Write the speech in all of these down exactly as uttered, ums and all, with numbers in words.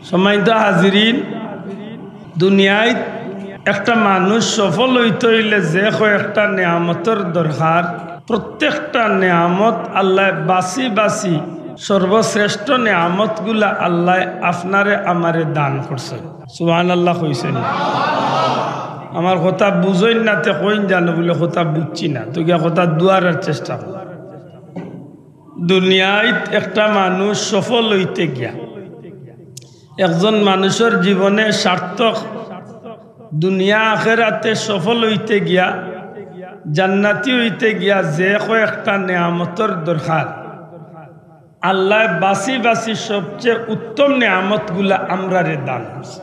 সম্মানিত হাজিরিন, দুনিয়াত একটা মানুষ সফল অইতে অইলে যে কয়েকটা নিয়ামতর দরকার, প্রত্যেকটা নিয়ামত আল্লায় বাছি বাছি সর্বশ্রেষ্ঠ নিয়ামতগুলা আল্লায় আপনারে আমারে দান করছইন। সুবহানাল্লাহ কইছইন। আমার কথা বুঝইন না তে কইন জানো বুলে কথা বুঝছি না, তো গিয়া কথা দুয়ারার চেষ্টা কর। দুনিয়াত একটা মানুষ সফল অইতে গিয়া, একজন মানুষর জীবনে সার্থক, দুনিয়া আখেরাতে সফল অইতে গিয়া, জান্নাতি অইতে গিয়া যে কয়েকটা নিয়ামতর দরকার, আল্লায় বাছি বাছি সবচেয়ে উত্তম নিয়ামতগুলা আমরারে দান করছে।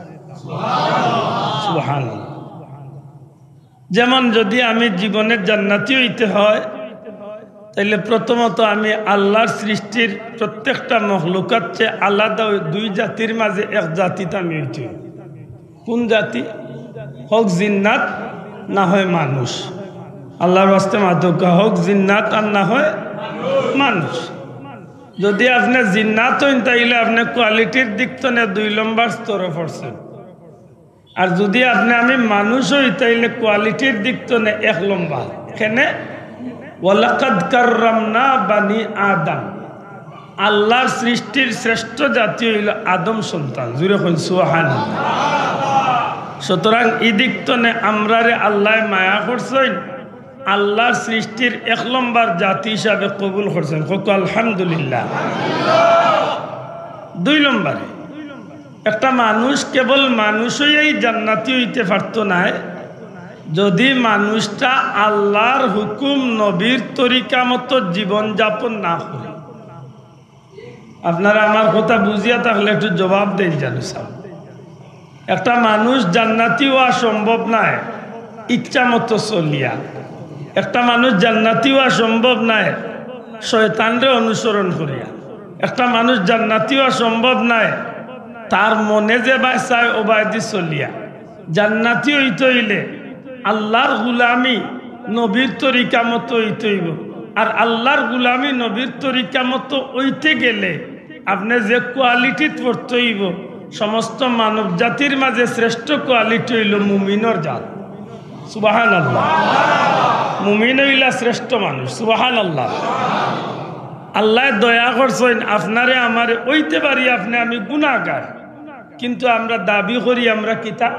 সুবহানাল্লাহ। যেমন যদি আমি জীবনে জান্নাতি অইতে হয়, তাইলে প্রথমত আমি আল্লাহর সৃষ্টির প্রত্যেকটা মখলুকাত চেয়ে আলাদা ওই দুই জাতির মাঝে এক জাতিত আমি অইতে অইবো। কোন জাতি? হক জিন্নাত, না হয় মানুষ। আল্লাহর ওয়াস্তে মাতুক্কা, হক জিন্নাত আর না হয় মানুষ। যদি আপনে জিন্নাত অইন, তাইলে আপনে কোয়ালিটির দিক তনে দুই লম্বর স্তরে পড়ছইন। আর যদি আপনে আমি মানুষ অই, তাইলে কোয়ালিটির দিক তনে এক লম্বর। কেনে? "ওয়ালাকাদ কাররামনা বানি আদম।" আল্লাহর সৃষ্টির শ্রেষ্ঠ জাতি অইলো আদম সন্তান। জুরে কইন সুবহানাল্লাহ। সুতরাং ই দিক তনে আমরারে আল্লায় মায়া করছইন, আল্লাহর সৃষ্টির এক লম্বর জাতি হিসাবে কবুল করছইন। কউক্কা আলহামদুলিল্লাহ। দুই লম্বরে, একটা মানুষ কেবল মানুষ অইয়াই জান্নাতি অইতে পারতো নায়, যদি মানুষটা আল্লাহর হুকুম নবীর তরিকা মতো জীবন যাপন না করে। আপনারা আমার কথা বুঝিয়া থাকলে একটু জবাব দেইন জানো সাব। একটা মানুষ জান্নাতি অওয়া সম্ভব নায় ইচ্ছা মতো চলিয়া। একটা মানুষ জান্নাতি অওয়া সম্ভব নায় শয়তানরে অনুসরণ করিয়া। একটা মানুষ জান্নাতি অওয়া সম্ভব নায় তার মনে যেবায় চায় ওবায়দি চলিয়া। জান্নাতি অইতে অইলে আল্লাহর গুলামি নবীর তরিকা মতো অইতে অইবো। আর আল্লাহর গুলামি নবীর তরিকা মতো অইতে গেলে আপনে যে কোয়ালিটিত পড়তে অইবো, সমস্ত মানব জাতির মাঝে শ্রেষ্ঠ কোয়ালিটি অইলো মুমিনর জাত। সুবহানাল্লাহ। মুমিন অইলা শ্রেষ্ঠ মানুষ। সুবহানাল্লাহ। আল্লায় দয়া করছইন, আপনারে আমারে অইতে পারি আপনে আমি গুনাহগার, কিন্তু আমরা দাবি করি আমরা কিতা?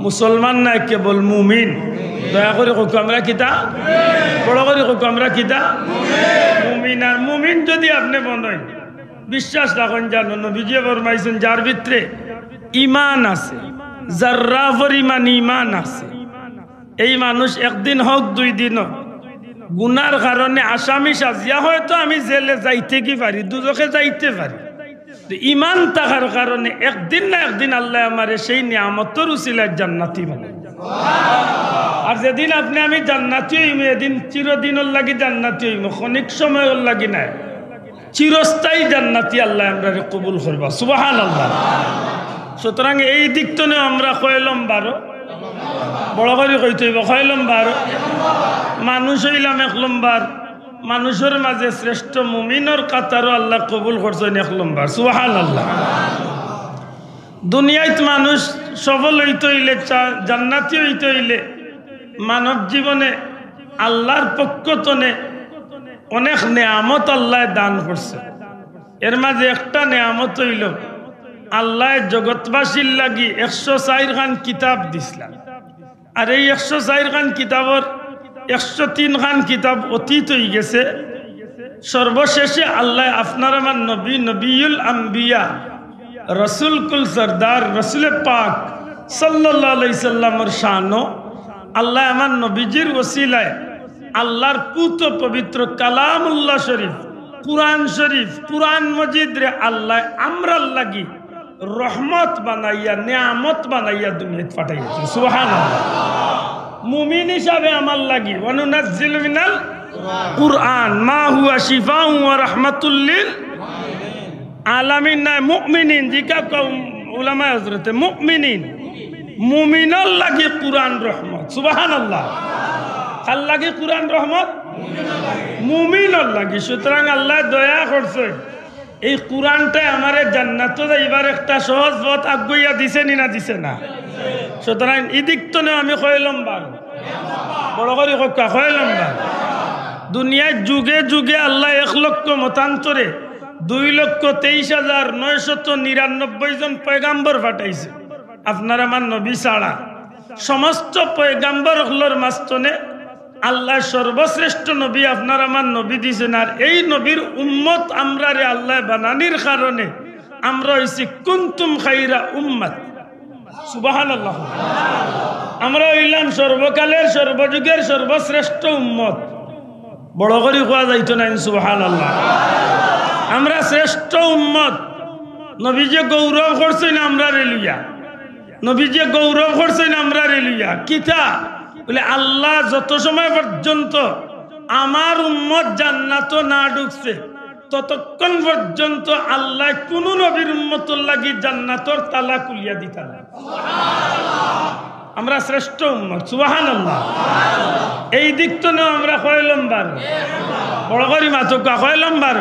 মুসলমান নায়, কেবল মুমিন। দয়া করি কউক্কা আমরা কিতা? বড় করি কউক্কা আমরা কিতা? মুমিন। আর মুমিন যদি আপনে বনইন, বিশ্বাস রাখইন জানো, নবীজিয়ে ফরমাইছইন, যার ভিতরে ইমান আছে, যার্রা পরিমাণ ইমান আছে, এই মানুষ একদিন হউক দুই দিন হউক, গুনার কারণে আসামি সাজিয়া হয়তো আমি জেলে যাইতে কি পারি, দুজখে যাইতে পারি, তো ইমান থাকার কারণে একদিন না একদিন আল্লায় আমারে সেই নিয়ামতর উসিলায় জান্নাতি বানাইবো। আর যেদিন আপনে আমি জান্নাতি অইমু, এদিন চিরদিনর লাগি জান্নাতি অইমু, ক্ষণিক সময়র লাগি নায়, চিরস্থায়ী জান্নাতি আল্লায় আমরারে কবুল করবা। সুবহানাল্লাহ। সুতরাং এই দিক তনে আমরা কয় লম্বর? বড় করি কইতে অইবো, কয় লম্বর? মানুষ অইলাম এক লম্বর। মানুষর মাঝে শ্রেষ্ঠ মুমিনর কাতারও আল্লায় কবুল করছইন এক লম্বর। সুবহানাল্লাহ। দুনিয়াত মানুষ সফল অইতে অইলে, চা-, জান্নাতি অইতে অইলে মানব জীবনে আল্লাহর পক্ষ তনে অনেক নিয়ামত আল্লায় দান করছে। এর মাঝে একটা নিয়ামত অইলো, আল্লায় জগৎবাসীর লাগি একশো চাইর খান কিতাব দিছলা। আর এই একশো চাইর খান কিতাবর একশো তিন খান কিতাব অতীত অইগেছে। সর্বশেষে আল্লায় আপনার আমার নবী, নবিউল আম্বিয়া, রসুল কুল সর্দার, রসুলে পাক সাল্লাল্লাহু আলাইহি সাল্লামর শানো আল্লায় আমার নবীজির ওসিলায় আল্লাহর পুত পবিত্র কালামুল্লাহ শরীফ, কুরআন শরীফ, কুরআন মজিদরে আল্লায় আমরার লাগি রহমত বানাইয়া, নিয়ামত বানাইয়া দুনিয়াত পাঠাইছে। সুবহানাল্লাহ। মুমিন হিসাবে আমার লাগি, ওয়ানুনাজ্জিলু মিনাল কুরআন মা হুয়া শিফাউন ওয়া রাহমাতুল লিল আলামিন, নায় মুমিনিন, জিকা কওম উলামায়ে হযরতে মুমিনিন, মুমিনর লাগি কুরআন রহমত। সুবহানাল্লাহ। কার লাগি কুরআন রহমত? মুমিনর লাগি। সুতরাং আল্লায় দয়া করছে। এই কোরআনটায় আমারে জান্নাতো যাইবার একটা সহজ পথ আগুয়াইয়া দিছে নি না দিছে না? সুতরাং ইদিক তনে আমি কয় লম্বর? বড় করি কউক্কা, কয় লম্বর? দুনিয়ার যুগে যুগে আল্লায় এক লক্ষ মতান্তরে দুই লক্ষ তেইশ হাজার নয়শত নিরানব্বই জন পয়গাম্বর পাঠাইছে, আপনার আমার নবী ছাড়া। সমস্ত পয়গাম্বর অকলর মাঝখানে আল্লায় সর্বশ্রেষ্ঠ নবী আপনার আমার নবী দিছেন। আর এই নবীর উম্মত আমরারে আল্লায় বানানির কারণে আমরা অইছি কুনতুম খাইরা উম্মাত। সুবহানাল্লাহ। আমরা অইলাম সর্বকালের সর্বযুগের সর্বশ্রেষ্ঠ উম্মত। বড় করি কওয়া যাইতো নায় নি, সুবহানাল্লাহ। আমরা শ্রেষ্ঠ উম্মত। নবীজিয়ে গৌরব করছইন আমরারে লইয়া। নবীজিয়ে গৌরব করছইন আমরারে লইয়া। কিতা? বলে, আল্লাহ যত সময় পর্যন্ত আমার উম্মত জান্নাতো না ঢুকছে, ততক্ষণ পর্যন্ত আল্লায় কুনু নবীর উম্মতর লাগি জান্নাতর তালা খুলিয়া দিতা নায়। আমরা শ্রেষ্ঠ উম্মত, সুবহানাল্লাহ। এই দিক তনেও আমরা কয় লম্বর? বড় করি মাতউক্কা, কয় লম্বর?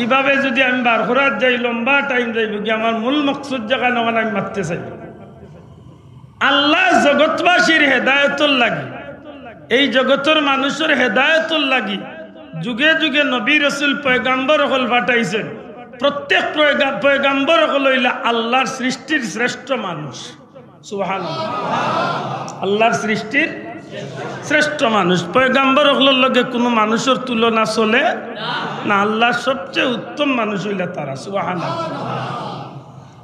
ইভাবে যুদি আমি বার করাত যাই, লম্বা টাইম যাইবোগি। আমার মূল মকসুদ যেখান, ওখান আমি মাততে চাই। আল্লায় জগৎবাসীর হেদায়তর লাগি, এই জগতর মানুষর হেদায়তর লাগি যুগে যুগে নবী, রসুল, পয়গাম্বর অকল পাঠাইছইন। প্রত্যেক পয়গা-, পয়গাম্বর অকল অইলা আল্লাহর সৃষ্টির শ্রেষ্ঠ মানুষ। সুবহানাল্লাহ। আল্লাহর সৃষ্টির শ্রেষ্ঠ মানুষ। পয়গাম্বর অকলর লগে কুনু মানুষর তুলনা চলে না। আল্লাহর সবচেয়ে উত্তম মানুষ অইলা তারা। সুবহানাল্লাহ।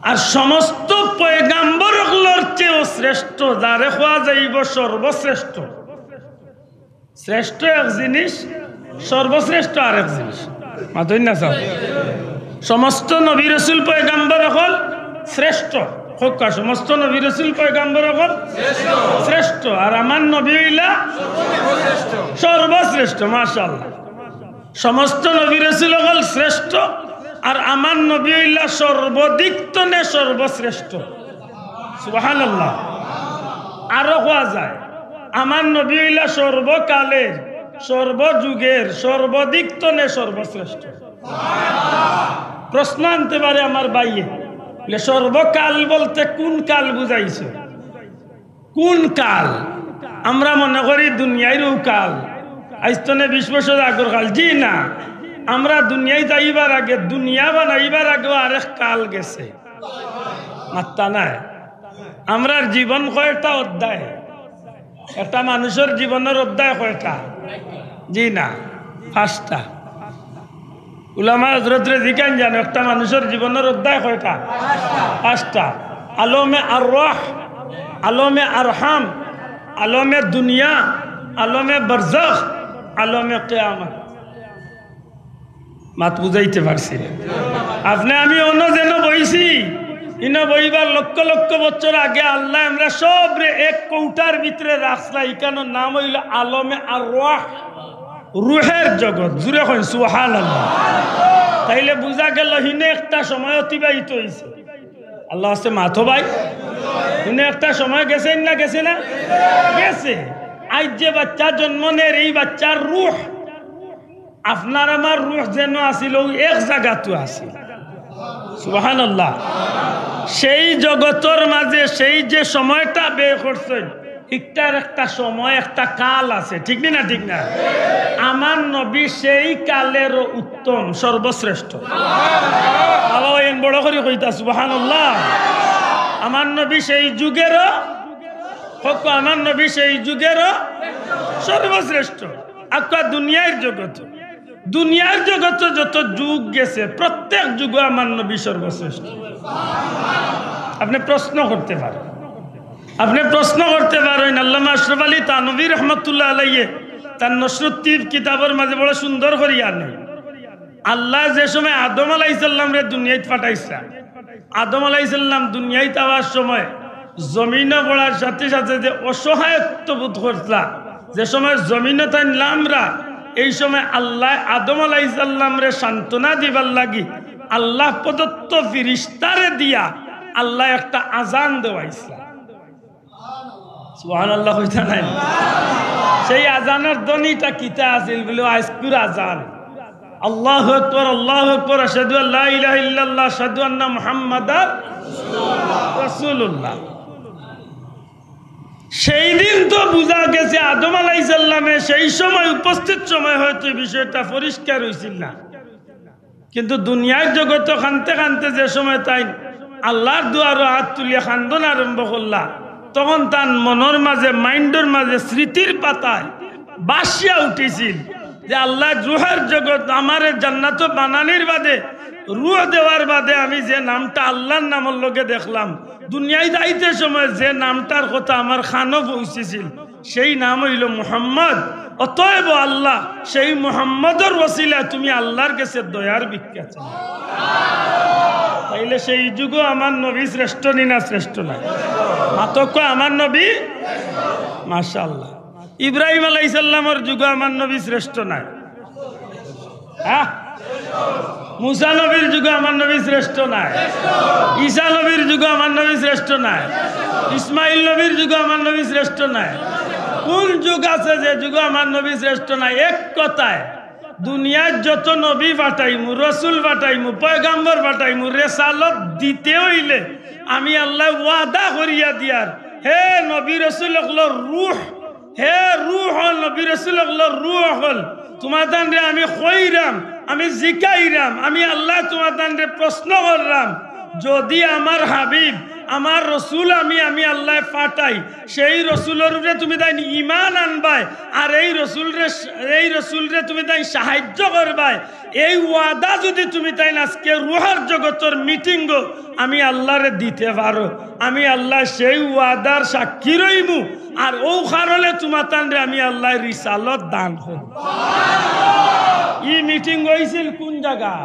আর সমস্ত পয়গাম্বর অকলর চেয়েও শ্রেষ্ঠ, যারে কওয়া যাইবো সর্বশ্রেষ্ঠ। শ্রেষ্ঠ এক জিনিস, সর্বশ্রেষ্ঠ আরেক জিনিস। মাতইন না চাও? সমস্ত নবী, রসুল, পয়গাম্বর অকল শ্রেষ্ঠ। কউক্কা, সমস্ত নবী, রসুল, পয়গাম্বর অকল শ্রেষ্ঠ। আর আমার নবী অইলা সর্বশ্রেষ্ঠ। মাশাআল্লাহ। সমস্ত নবী, রসুল অকল শ্রেষ্ঠ, আর আমার নবী অইলা সর্বদিক তনে সর্বশ্রেষ্ঠ। সুবহানাল্লাহ। আরো কওয়া যায়, আমার নবী অইলা সর্বকালের, সর্বযুগের, সর্বদিক তনে সর্বশ্রেষ্ঠ। প্রশ্ন আনতে পারে আমার ভাইয়ে, বলে, সর্বকাল বলতে কুন কাল বুঝাইছো? কুন কাল? আমরা মনে করি দুনিয়ার অউ কাল, আইজ তনে বিশ বছর আগর কাল। জি না, আমরা দুনিয়াত আইবার আগে, দুনিয়া বানাইবার আগেও আরেক কাল গেছে। মাত্তা নাই। আমরার জীবন কয়টা অধ্যায়? একটা মানুষর জীবনর অধ্যায় কয়টা? জি না, পাঁচটা। উলামা হজরতরে জিকাইন জানো, একটা মানুষর জীবনর অধ্যায় কয়টা? পাঁচটা। আলমে আরওয়াহ, আলমে আরহাম, আলমে দুনিয়া, আলমে বারজাখ, আলমে কিয়ামত। মাত বুঝাইতে পারছি না? আপনে আমি অনো যেন বইছি, ইনো বইবার লক্ষ লক্ষ বছর আগে আল্লায় আমরা সবরে এক কৌটার ভিতরে রাখছলা, ইখানর নাম অইলো আলমে আরওয়াহ, রুহের জগৎ। জুরে কইন সুবহানাল্লাহ। তাইলে বুঝা গেল হিনে একটা সময় অতিবাহিত অইছে। আল্লাহ আছে মাতো ভাই, হিনে একটা সময় গেছে না গেছে না? গেছে। আইজ যে বাচ্চা জন্ম নের, এই বাচ্চার রুহ আপনার আমার রুহ যেন আছিল, অউ এক জাগাত আছিল। সুবহানাল্লাহ। সেই জগতর মাঝে সেই যে সময়টা ব্যয় করছইন, ইটার একটা সময়, একটা কাল আছে, ঠিক নি না? ঠিক না? আমার নবী সেই কালেরও উত্তম, সর্বশ্রেষ্ঠ। বাবা, এন বড় করি কইতা, সুবহানাল্লাহ। আমার নবী সেই যুগেরও, কউক্কা, আমার নবী সেই যুগেরও সর্বশ্রেষ্ঠ। আক্কা দুনিয়ার জগত, দুনিয়ার জগতে যত যুগ গেছে, প্রত্যেক যুগো আমার নবী সর্বশ্রেষ্ঠ। আপনে প্রশ্ন করতে পারইন, আপনে প্রশ্ন করতে পারইন। আল্লামা আশরাফ আলী থানভী রহমতুল্লাহ আলাইহি তান নশরুত তিব কিতাবর মাঝে বড় সুন্দর করি আনইন। আল্লায় যে সময় আদম আলাইহিস সালামরে দুনিয়াত পাঠাইছলা, আদম আলাইহিস সালাম দুনিয়াত আওয়ার সময় জমিনো পড়ার সাথে সাথে যে অসহায়ত্ব বোধ করছলা, যে সময় জমিনো তাইন লামরা, এই সময় আল্লায় আদম আলাইহিস সালামরে সান্ত্বনা দিবার লাগি আল্লাহ প্রদত্ত ফিরিস্তারে দিয়া আল্লায় একটা আজান দেওয়াইছলা। সুবহানাল্লাহ কইতা নায়? সেই আজানর ধ্বনিটা কিতা আছিল? বলে, আইজকুর আজান। আল্লাহু আকবার, আল্লাহু আকবার, আশহাদু আল্লা ইলাহা ইল্লাল্লাহ, আশহাদু আন্না মুহাম্মাদার রাসূলুল্লাহ। সেই দিন তো বুঝা গেছে আদম আলাইহিস সালামে সেই সময় উপস্থিত সময় হয়তো এই বিষয়টা পরিষ্কার হইছিল না, কিন্তু দুনিয়ার জগতো কানতে কানতে যে সময় তাইন আল্লাহর দুয়ারো আত তুলিয়া কান্দন আরম্ভ করলা, তখন তান মনর মাঝে, মাইন্ডর মাঝে, স্মৃতির পাতায় ভাসিয়া উঠিছিল যে আল্লাহ, রুহের জগত আমারে জান্নাতো বানানির বাদে, রুহ দেওয়ার বাদে আমি যে নামটা আল্লাহর নামর লগে দেখলাম, দুনিয়াত আইতে সময় যে নামটার কথা আমার কানো পৌঁছিছিল, সেই নাম অইলো মুহাম্মদ। অতএব আল্লাহ, সেই মুহাম্মদর ওসিলায় তুমি আল্লাহর গেছে দয়ার ভিক্ষা চাও। তাইলে সেই যুগো আমার নবী শ্রেষ্ঠ নি না শ্রেষ্ঠ নায়? মাতক কয়, আমার নবী। মাশাআল্লাহ। ইব্রাহিম আলাইহিস সালামর যুগো আমার নবী শ্রেষ্ঠ নায়? হ্যাঁ? মুসা নবীর যুগো আমার নবী শ্রেষ্ঠ নায়? ঈসা নবীর যুগো আমার নবী শ্রেষ্ঠ নায়? ইসমাইল নবীর যুগো আমার নবী শ্রেষ্ঠ নায়? কোন যুগ আছে যে যুগো আমার নবী শ্রেষ্ঠ নায়? এক কথায়, দুনিয়ার যত নবী পাঠাইমু, রসুল পাঠাইমু, পয়গাম্বর পাঠাইমু, রেসালত দিতে অইলে আমি আল্লাহ ওয়াদা করিয়া দিয়ার, হে নবী রসুল অকলর রুহ, হে রুহ অকল, নবী রসুল অকলর রুহ অকল, তুমাতানরে আমি কইরাম, আমি জিকাইরাম, আমি আল্লাহ তুমাতানরে প্রশ্ন কররাম, যদি আমার হাবিব, আমার রসুল আমি, আমি আল্লাহ পাঠাই, সেই রসুলর উপরে তুমি তাইন ইমান আনবায়, আর এই রসুলরে, এই রসুলরে তুমি তাইন সাহায্য করবায়, এই ওয়াদা যদি তুমি তাইন আজকে রুহের জগতর মিটিংও আমি আল্লাহরে দিতে পারো, আমি আল্লাহ সেই ওয়াদার সাক্ষী রইমু। আর অউ কারণে তুমাতানরে আমি আল্লাহ রিসালত দান করমু। ই মিটিং অইছিল কোন জাগা?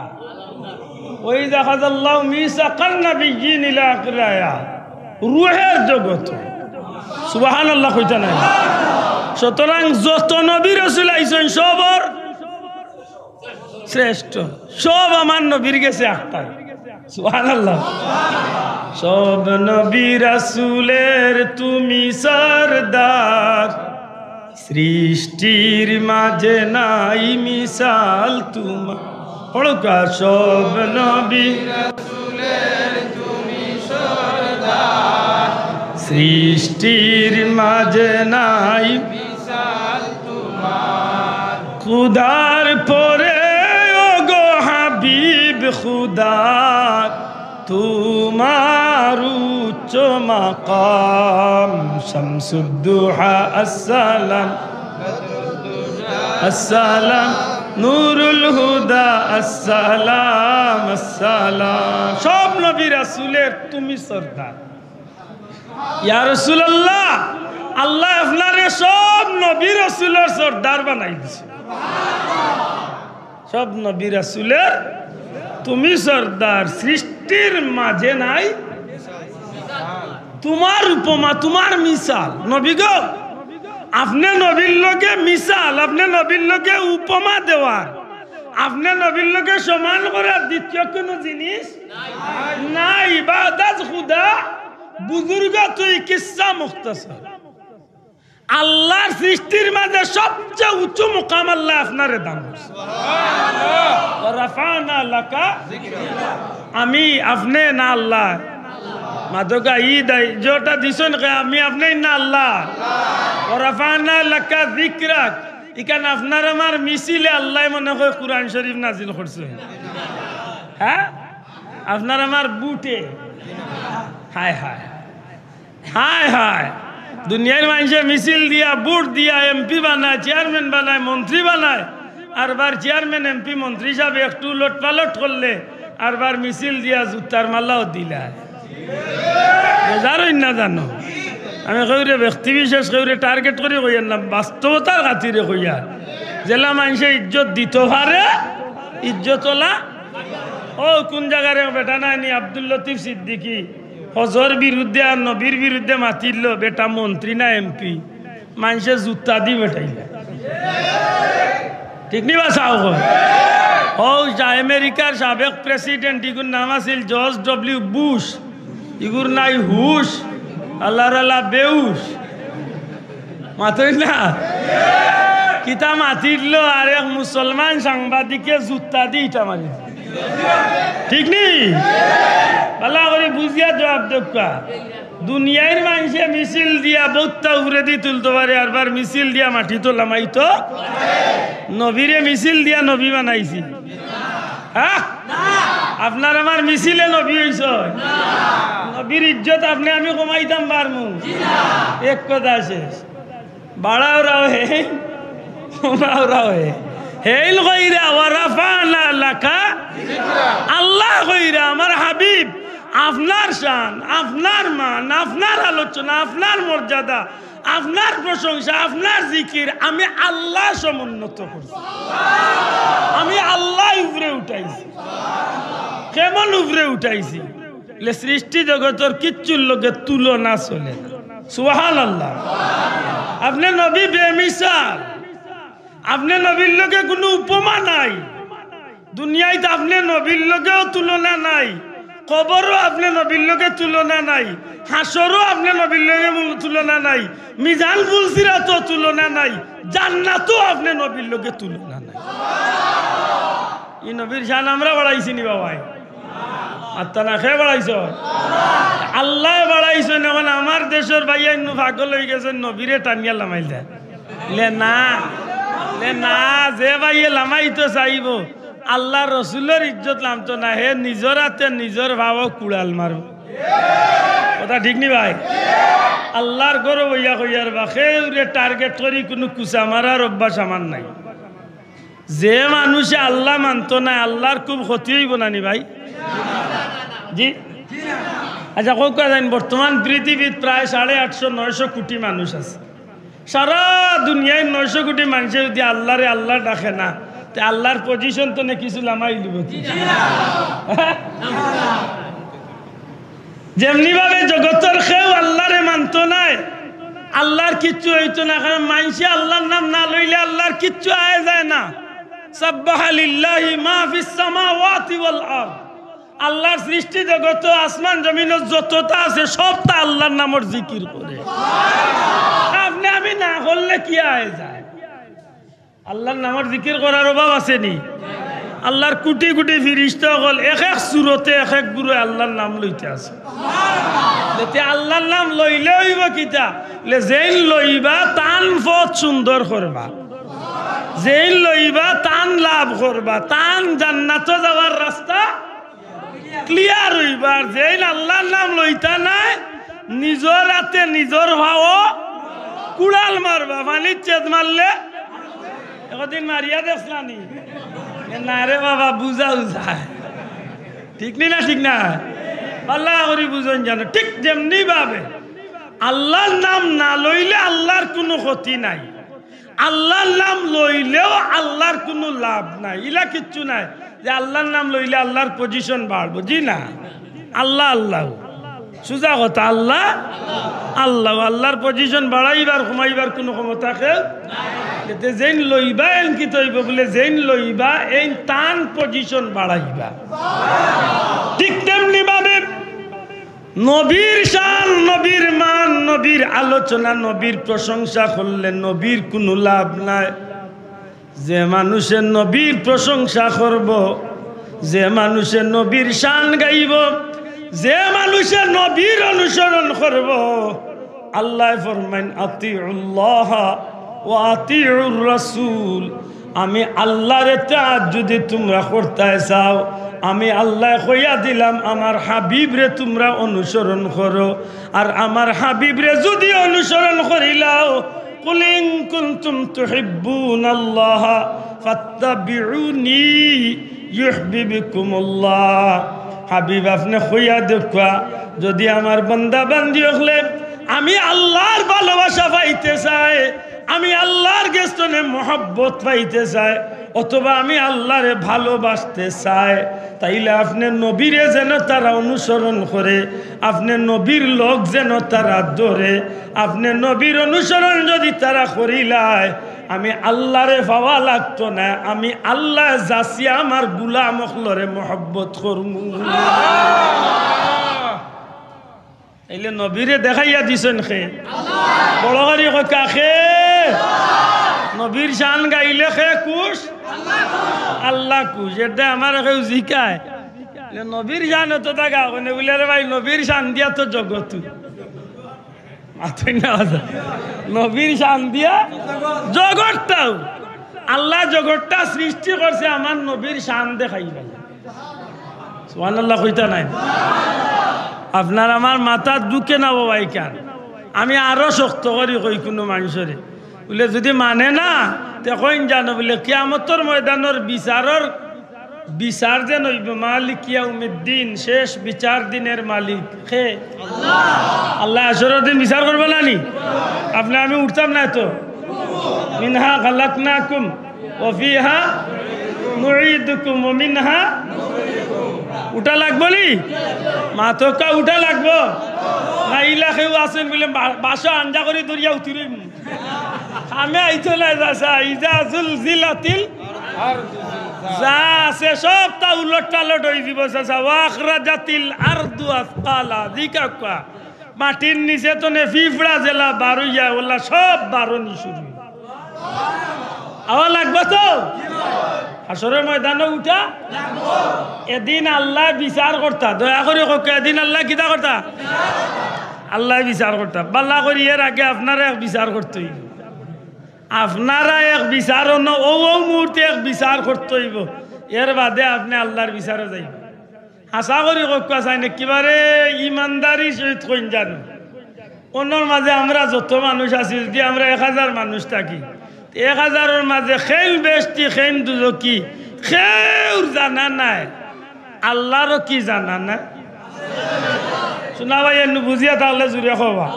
ওয়াইজ আখাযাল্লাহু মিসাকান নাবিয়্যিন ইলা আখিরিল আয়াত। রুহের জগত। সুবহানাল্লাহ কইতা নায়? সুতরাং যত নবী রসুল আইছইন সবর শ্রেষ্ঠ, সব আমার নবীর গেছে একটাই। সুবহানাল্লাহ। সব নবী রাসূলের তুমি সরদার, সৃষ্টির মাঝে নাই মিসাল তোমার। পড়ুক্কা, সব নবী রাসূলের তুমি সরদার, সৃষ্টির মাঝে নাই মিসাল তোমার। খুদার পরে ও গো হাবিব খুদার, তোমার উচ্চ মাকাম। শামসুদ্দুহা আসসালাম, আসসালাম, নুরুল হুদা আসসালাম, আসসালাম। সব নবী রাসূলের তুমি সরদার। ইয়া রাসূলুল্লাহ, আল্লাহ আপনারে সব নবী রাসূলর সরদার বানাই দিছে। সব নবী রাসূলের তুমি সরদার, সৃষ্টির মাঝে নাই তোমার উপমা, তোমার মিসাল। নবী গো, আপনে নবীর লগে মিসাল, আপনে নবীর লগে উপমা দেওয়ার, আপনে নবীর লগে সমান করার দ্বিতীয় কোনো জিনিস নাই। ইবাদত খুদা বুজুর্গ তুই কিসসা মুখতাসর। আল্লাহর সৃষ্টির মাঝে সবচেয়ে উঁচু মুকাম আল্লাহ আপনারে দান করছে। ওয়া রাফা'না লাকা। আমি, আপনে না আল্লাহ? মাদকা ই দায় যেটা দিছইন কে, আমি, আপনে না আল্লাহ? ওয়া রাফা'না লাকা যিকরাক। ইখান আপনার আমার মিছিলে আল্লাহ মনে হয় কোরআন শরীফ নাজিল করছে। হ্যাঁ, আপনার আমার বুটে। হায় হায়। হায় হায়, দুনিয়ার মানষে মিছিল দিয়া, ভোট দিয়া এমপি বানায়, চেয়ারম্যান বানায়, মন্ত্রী বানায়। আরবার চেয়ারম্যান, এমপি, মন্ত্রী সাব একটু লটপালট করলে আরবার মিছিল দিয়া জুতার মালাও দিলায়। বেজার অইন না জানো? আমি কেউরে ব্যক্তি বিশেষ, কেউরে টার্গেট করি কইয়ার না, বাস্তবতার খাতিরে কইয়ার। যেলা মানষে ইজ্জত দিতো পারে, ইজ্জত অলা। ও কোন জাগার এক বেটা নায় নি, আব্দুল লতিফ সিদ্দিকী, হজর বিরুদ্ধে আর নবীর বিরুদ্ধে মাতিল, বেটা মন্ত্রী না এমপি, মানষে জুতা দি বেটাইলা। ঠিক নি বা চাও কই? ও যা আমেরিকার সাবেক প্রেসিডেন্ট, ইগুর নাম আছিল জর্জ ডব্লিউ বুশ, ইগুর নাই হুশ, আল্লাহর আল্লাহ বেউশ। মাতই না? কিতা মাতিল, আর এক মুসলমান সাংবাদিকে জুতা দি ইটা মারি। ঠিক নি? ভালা করি বুঝিয়া জবাব দেউক্কা। দুনিয়ার মানষে মিছিল দিয়া বউততা উপরেদি তুলতো পারে, আরবার মিছিল দিয়া মাটিত লামাইতো। নবীরে মিছিল দিয়া নবী বানাইছি? হ্যাঁ? আপনার আমার মিছিলে নবী অইছে? নবীর ইজ্জত আপনে আমি কমাইতাম পারমু? এক কথা শেষ। বাড়াও রাও হে, কমাও রাও হে। হেইল কইরা ওয়া রাফা'না লাকা। আল্লায় কইরা, আমার হাবিব, আপনার শান, আপনার মান, আপনার আলোচনা, আপনার মর্যাদা, আপনার প্রশংসা, আপনার জিকির আমি আল্লায় সমুন্নত করছি। আমি আল্লায় উপরে উঠাইছি। কেমন উপরে উঠাইছি? লে সৃষ্টি জগতর কিচ্ছুর লগে তুলনা চলে না। সুবহানাল্লাহ। আপনে নবী বেমিসাল, আপনে নবীর লগে কুনু উপমা নাই। দুনিয়াইত আপনে নবীর লগেও তুলনা নাই, কবরও আপনে নবীর লগে তুলনা নাই, হাশরও আপনে নবীর লগে মূল তুলনা নাই, মিজান পুলসিরাতও তুলনা নাই, জান্নাতও আপনে নবীর লগে তুলনা নাই। ই নবীর শান আমরা বাড়াইছি নি বাবাই? আত্তা না, কে বাড়াইছে? আল্লায় বাড়াইছইন। এখন আমার দেশর ভাইয়াইন নু পাগল অইগেছইন, নবীরে টানিয়া লামাইল যায়। লে না, লে না, যে ভাইয়ে লামাইতো চাইবো, আল্লার রসুলর ইজ্জত লামতো না, হে নিজর আতে নিজর পাও কুড়াল মারবো। কথা ঠিক নি ভাই? আল্লার ঘরো বইয়া কইয়ার বা, কেউরে target করি কুনু কুচা মারার অভ্যাস আমার নাই। যে মানুষে আল্লা মানতো নায়, আল্লার খুব ক্ষতি অইবো না নি ভাই? জি? আচ্ছা, কউক্কা যাইন, বর্তমান পৃথিবীত প্রায় সাড়ে আটশো, নয়শো কোটি মানুষ আছে। সারা দুনিয়ার নয়শো কোটি মানষে যুদি আল্লারে আল্লা ডাকে না, তে আল্লার position তো নে কিছু লামাই দিবো কি? যেমনি ভাবে জগতর কেউ আল্লারে মানতো নায়, আল্লার কিচ্ছু অইতো না, কারণ মানষে আল্লার নাম না লইলে আল্লার কিচ্ছু আয় যায় না। সাব্বাহা লিল্লাহি মা ফিস সামাওয়াতি ওয়াল আরদ। আল্লার সৃষ্টি জগত, আসমান জমিন যততা আছে, সবতা আল্লার নামর জিকির করে। আপনে আমি না করলে কি আয় যায়? আল্লার নামর জিকির করার অভাব আছে নি? আল্লার কুটি কুটি ফিরিস্তা অকল এক এক সুরতে এক এক গুরু আল্লার নাম লইতা আছে। যাতে আল্লার নাম লইলে অইবো কিতা? লে যেইন লইবা তান পথ সুন্দর করবা, যেইন লইবা তান লাভ করবা, তান জান্নাতো যাওয়ার রাস্তা clear অইবার। যেইন আল্লার নাম লইতা নায়, নিজর আতে নিজর পাও কুড়াল মারবা, পানিত ছেদ মারলে। একদিন মারিয়া দেখছলা নি? এ না রে বাবা, বুঝাও যায়। ঠিক নি না? ঠিক না? ভালা করি বুঝইন জানো। ঠিক যেমনি ভাবে আল্লার নাম না লইলে আল্লার কুনু ক্ষতি নাই, আল্লার নাম লইলেও আল্লার কুনু লাভ নাই, ইলা কিচ্ছু নাই। যে আল্লার নাম লইলে আল্লার position বাড়বো, জি না? আল্লা, আল্লা, সুজা কথা, আল্লা, আল্লা, আল্লার position বাড়াইবার কমাইবার কুনু ক্ষমতা কেউ। এতে যেইন লইবা এন কিতা অইবো বুলে, যেইন লইবা এইন তান position বাড়াইবা। ঠিক তেমনি ভাবে নবীর শান, নবীর মান, নবীর আলোচনা, নবীর প্রশংসা করলে নবীর কুনু লাভ নাই। যে মানুষে নবীর প্রশংসা করবো, যে মানুষে নবীর শান গাইবো, যে মানুষে নবীর অনুসরণ করবো, আল্লায় ফরমাইন, "আতিউল্লাহ ওয়া আতিউর রাসূল।" আমি আল্লার ইতাআত যুদি তুমরা করতায় চাও, আমি আল্লায় কইয়া দিলাম, আমার হাবিবরে তুমরা অনুসরণ করো। আর আমার হাবিবরে যুদি অনুসরণ করিলাও, "কুল ইন কুনতুম তুহিব্বুনাল্লাহা ফাত্তাবিউনি ইউহবিবকুমুল্লাহ।" হাবিব, আপনে কইয়া দেউক্কা, যুদি আমার বান্দা বান্দি অকলে আমি আল্লার ভালোবাসা পাইতে চায়, আমি আল্লার গেছ থনে মহব্বত পাইতে চায়, অথবা আমি আল্লারে ভালোবাসতে চায়, তাইলে আপনে নবীরে যেন তারা অনুসরণ করে, আপনে নবীর লগ যেন তারা ধরে, আপনে নবীর অনুসরণ যুদি তারা করিলায়, আমি আল্লারে পাওয়া লাগতো না, আমি আল্লায় যাচিয়া আমার গুলাম অকলরে মহব্বত করমু। এইলে নবীরে দেখাইয়া দিছইন কে? বড় করি কউক্কা কে? নবীর শান গাইলে কে খুশ? আল্লাহ খুশ। এরদায় আমারে কেউ জিকায় যে নবীর শান অততা গাও কেনে? বুলে, "রে ভাই, নবীর শান দিয়া তো জগৎ।" মাতইন না বাজা। নবীর শান দিয়া জগৎটাও। আল্লায় জগৎটা সৃষ্টি করছে আমার নবীর শান দেখাইবার লাগি। সুবহানাল্লাহ কইতা নায়? আপনার আমার মাথাত ঢুকে না বাবা ইখান। আমি আরো শক্ত করি কই কুনু মানষরে। বুলে যুদি মানে না, তে কইন জানো বুলে কিয়ামতর ময়দানর বিচারর বিচার যেন অইবো মালিক ইয়াউমিদ্দিন, শেষ বিচার দিনের মালিক কে? আল্লায় হাশরর দিন বিচার করবা না নি? আপনে আমি উঠতাম নায় তো। মিনহা খালাকনাকুম ওয়া ফিহা নুঈদুকুম ওয়া মিনহা। উঠা লাগবো নি? মাতউক্কা, উঠা লাগবো। না ইলা কেউ আছইন বুলে বা-, বাসা আঞ্জা করি ধরিয়া উঠি রইমু। কামে আইতো নায় চাচা, ইজা জুলজিলাতিল, যা আছে সবতা উলট পালট অইযিবো চাচা। ওয়া আখরাজাতিল আরদু আসকালা, জি কাকা। মাটির নিচে তনে ফিফড়া যেলা বার অইয়া, অলা সব বারনি শুরু। আওয়া লাগবো তো? হাশরর ময়দানো উঠা? এদিন আল্লায় বিচার করতা। দয়া করি কউক্কা, এদিন আল্লায় কিতা করতা? আল্লায় বিচার করতা। বালা করি এর আগে আপনারা এক বিচার করতে অইবো। আপনারা এক বিচার অনো, অউ অউ মুহূর্তে এক বিচার করতে অইবো। এর বাদে আপনে আল্লার বিচারো যাইবা। হাছা করি কউক্কা চাইন, একেবারে ইমানদারি সহিত কইন জানো। অনর মাঝে আমরা যত মানুষ আছি, যুদি আমরা এক হাজার মানুষ থাকি, এক হাজারর মাঝে কেইন বেহেস্তি, কেইন দুজখি, কেউর জানা নাই। আল্লারও কি জানা নাই? শুনা ভাই, এনু বুঝিয়া থাকলে জুরে কবা।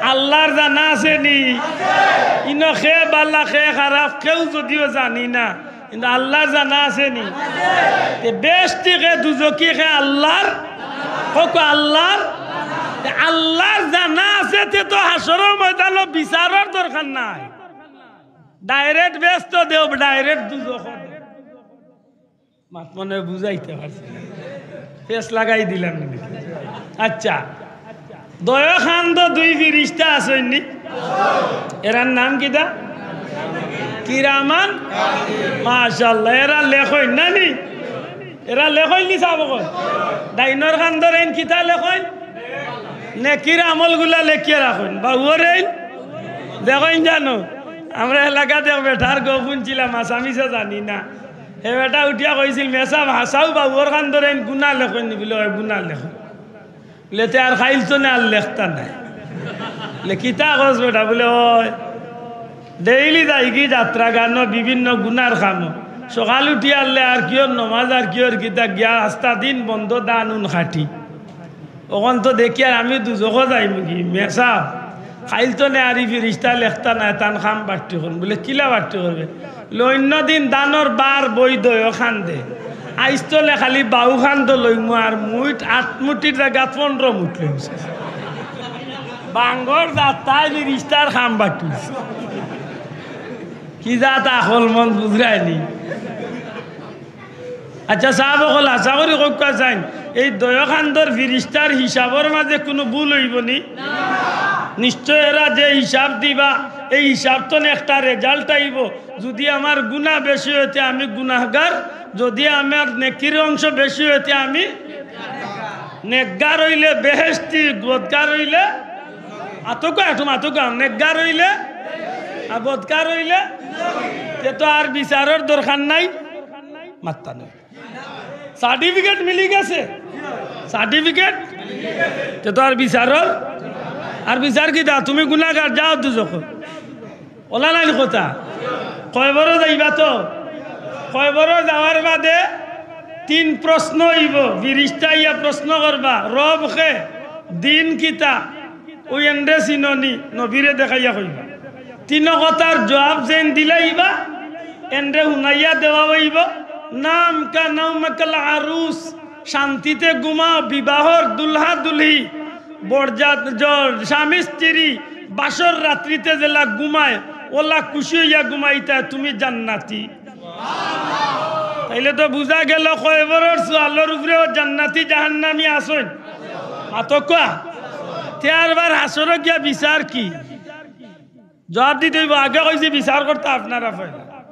আল্লার জানা আছে নি? ইনো কে বালা, কে খারাপ, কেউ যুদিও জানি না, কিন্তু আল্লার জানা আছে নি? তে বেহেস্তি কে, দুজখি কে আল্লার, কউক্কা আল্লার। তে আল্লার জানা আছে, তে তো হাশরর ময়দানো বিচারর দরকার নাই। Direct বেহেস্তো দেও, direct দুজখো দেও। মাত মনে অয় বুঝাইতে পারছি না। ফেস লাগাই দিলাম নি? আচ্ছা, দয় খান্দ দুই ফিরিস্তা আছইন নি? এরার নাম কিতা? কিরামান। মাশাআল্লাহ, এরা লেখইন না নি? এরা লেখইন নি সাব অকল? ডাইনর খান্দর এইন কিতা লেখইন? নেকির আমলগুলা লেখিয়া রাখইন। বাউর এইন দেখইন জানো, আমরা এলাকাত এক বেটার গপ হুনছিলাম, হাছা মিছা জানি না। হে বেটা উঠিয়া কইছিল, "মেসাব, হাছাউ বাউর খান্দর এইন গুনা লেখইন নি?" বুলে, "অয়, গুনা লেখইন।" বুলে, "তে আর খাইল তো না, আর লেখতা নায়।" বুলে, "কিতা কস বেটা?" বুলে, "অয়, ডেইলি যাইগি যাত্রা গানো, বিভিন্ন গুনার কামো। সকাল উঠি আরলে আর কিওর নমাজ আর কিওর কিতা, গিয়া আস্তা দিন বন্দ, ধান উন কাটি। অখন তো দেখি আর আমি দুজখো যাইমুগি। মেসাব, খাইল তো নে আর ই ফিরিস্তা লেখতা নায়, তান কাম বাট্টি করইন।" বুলে, "কিলা বাট্টি করবে?" বুলে, "অইন্য দিন ধানর বার বই দয় খান্দে, আইজ তলে খালি বাউ খান্দ লইমু, আর মুইট আট মুঠির জাগাত পনরো মুঠ লইমু।" বাঙ্গর যাত্রায় ফিরিস্তার কাম বাট্টি। কি জাত আকল মন বুঝরায় নি? আচ্ছা, সাব অকল, হাছা করি কউক্কা চাইন, এই দয় খান্দর ফিরিস্তার হিসাবর মাঝে কুনু ভুল অইবো নি? নিশ্চয় এরা যে হিসাব দিবা, এই হিসাব তনে একটা result আইবো। যুদি আমার গুনা বেশি অয় তে আমি গুনাগার, যুদি আমার নেকির অংশ বেশি অয় তে আমি নেকগার অইলে বেহেস্তি, বদগার অইলে, আতকা একটু মাতকা, নেকগার অইলে আর বদগার অইলে, তে তো আর বিচারর দরকার নাই। মাত্তা নাই। সার্টিফিকেট মিলি গেছে, সার্টিফিকেট। তে তো আর বিচারর, আর বিচার কিতা? তুমি গুনাগার, যাও দুজখো। অলা নানি কথা? কয়বরো যাইবা তো? কয়বরো যাওয়ার বাদে তিন প্রশ্ন অইবো, ফিরিস্তা আইয়া প্রশ্ন করবা, "রব কে? দিন কিতা? অউ এনরে চিনো নি?" নবীরে দেখাইয়া কইবা। তিন কথার জুয়াব যেইন দিলাইবা, এনরে হুনাইয়া দেওয়া অইবো, "নাম কা নাওমাকাল আরুস, শান্তিতে ঘুমাও, বিবাহর দুলহা দুলহি, বরজা-, জ-, স্বামী স্ত্রী বাসর রাত্রিতে যেলা ঘুমায়, অলা খুশি অইয়া ঘুমাইতা, তুমি জান্নাতি।" তাইলে তো বুঝা গেল কয়বরর সুয়ালর উপরেও জান্নাতি জাহান্নামি আছইন। মাতকা। তে আরবার হাশরো গিয়া বিচার কি? জবাব দিতে অইবো। আগে কইছি বিচার করতা আপনারা পয়লা।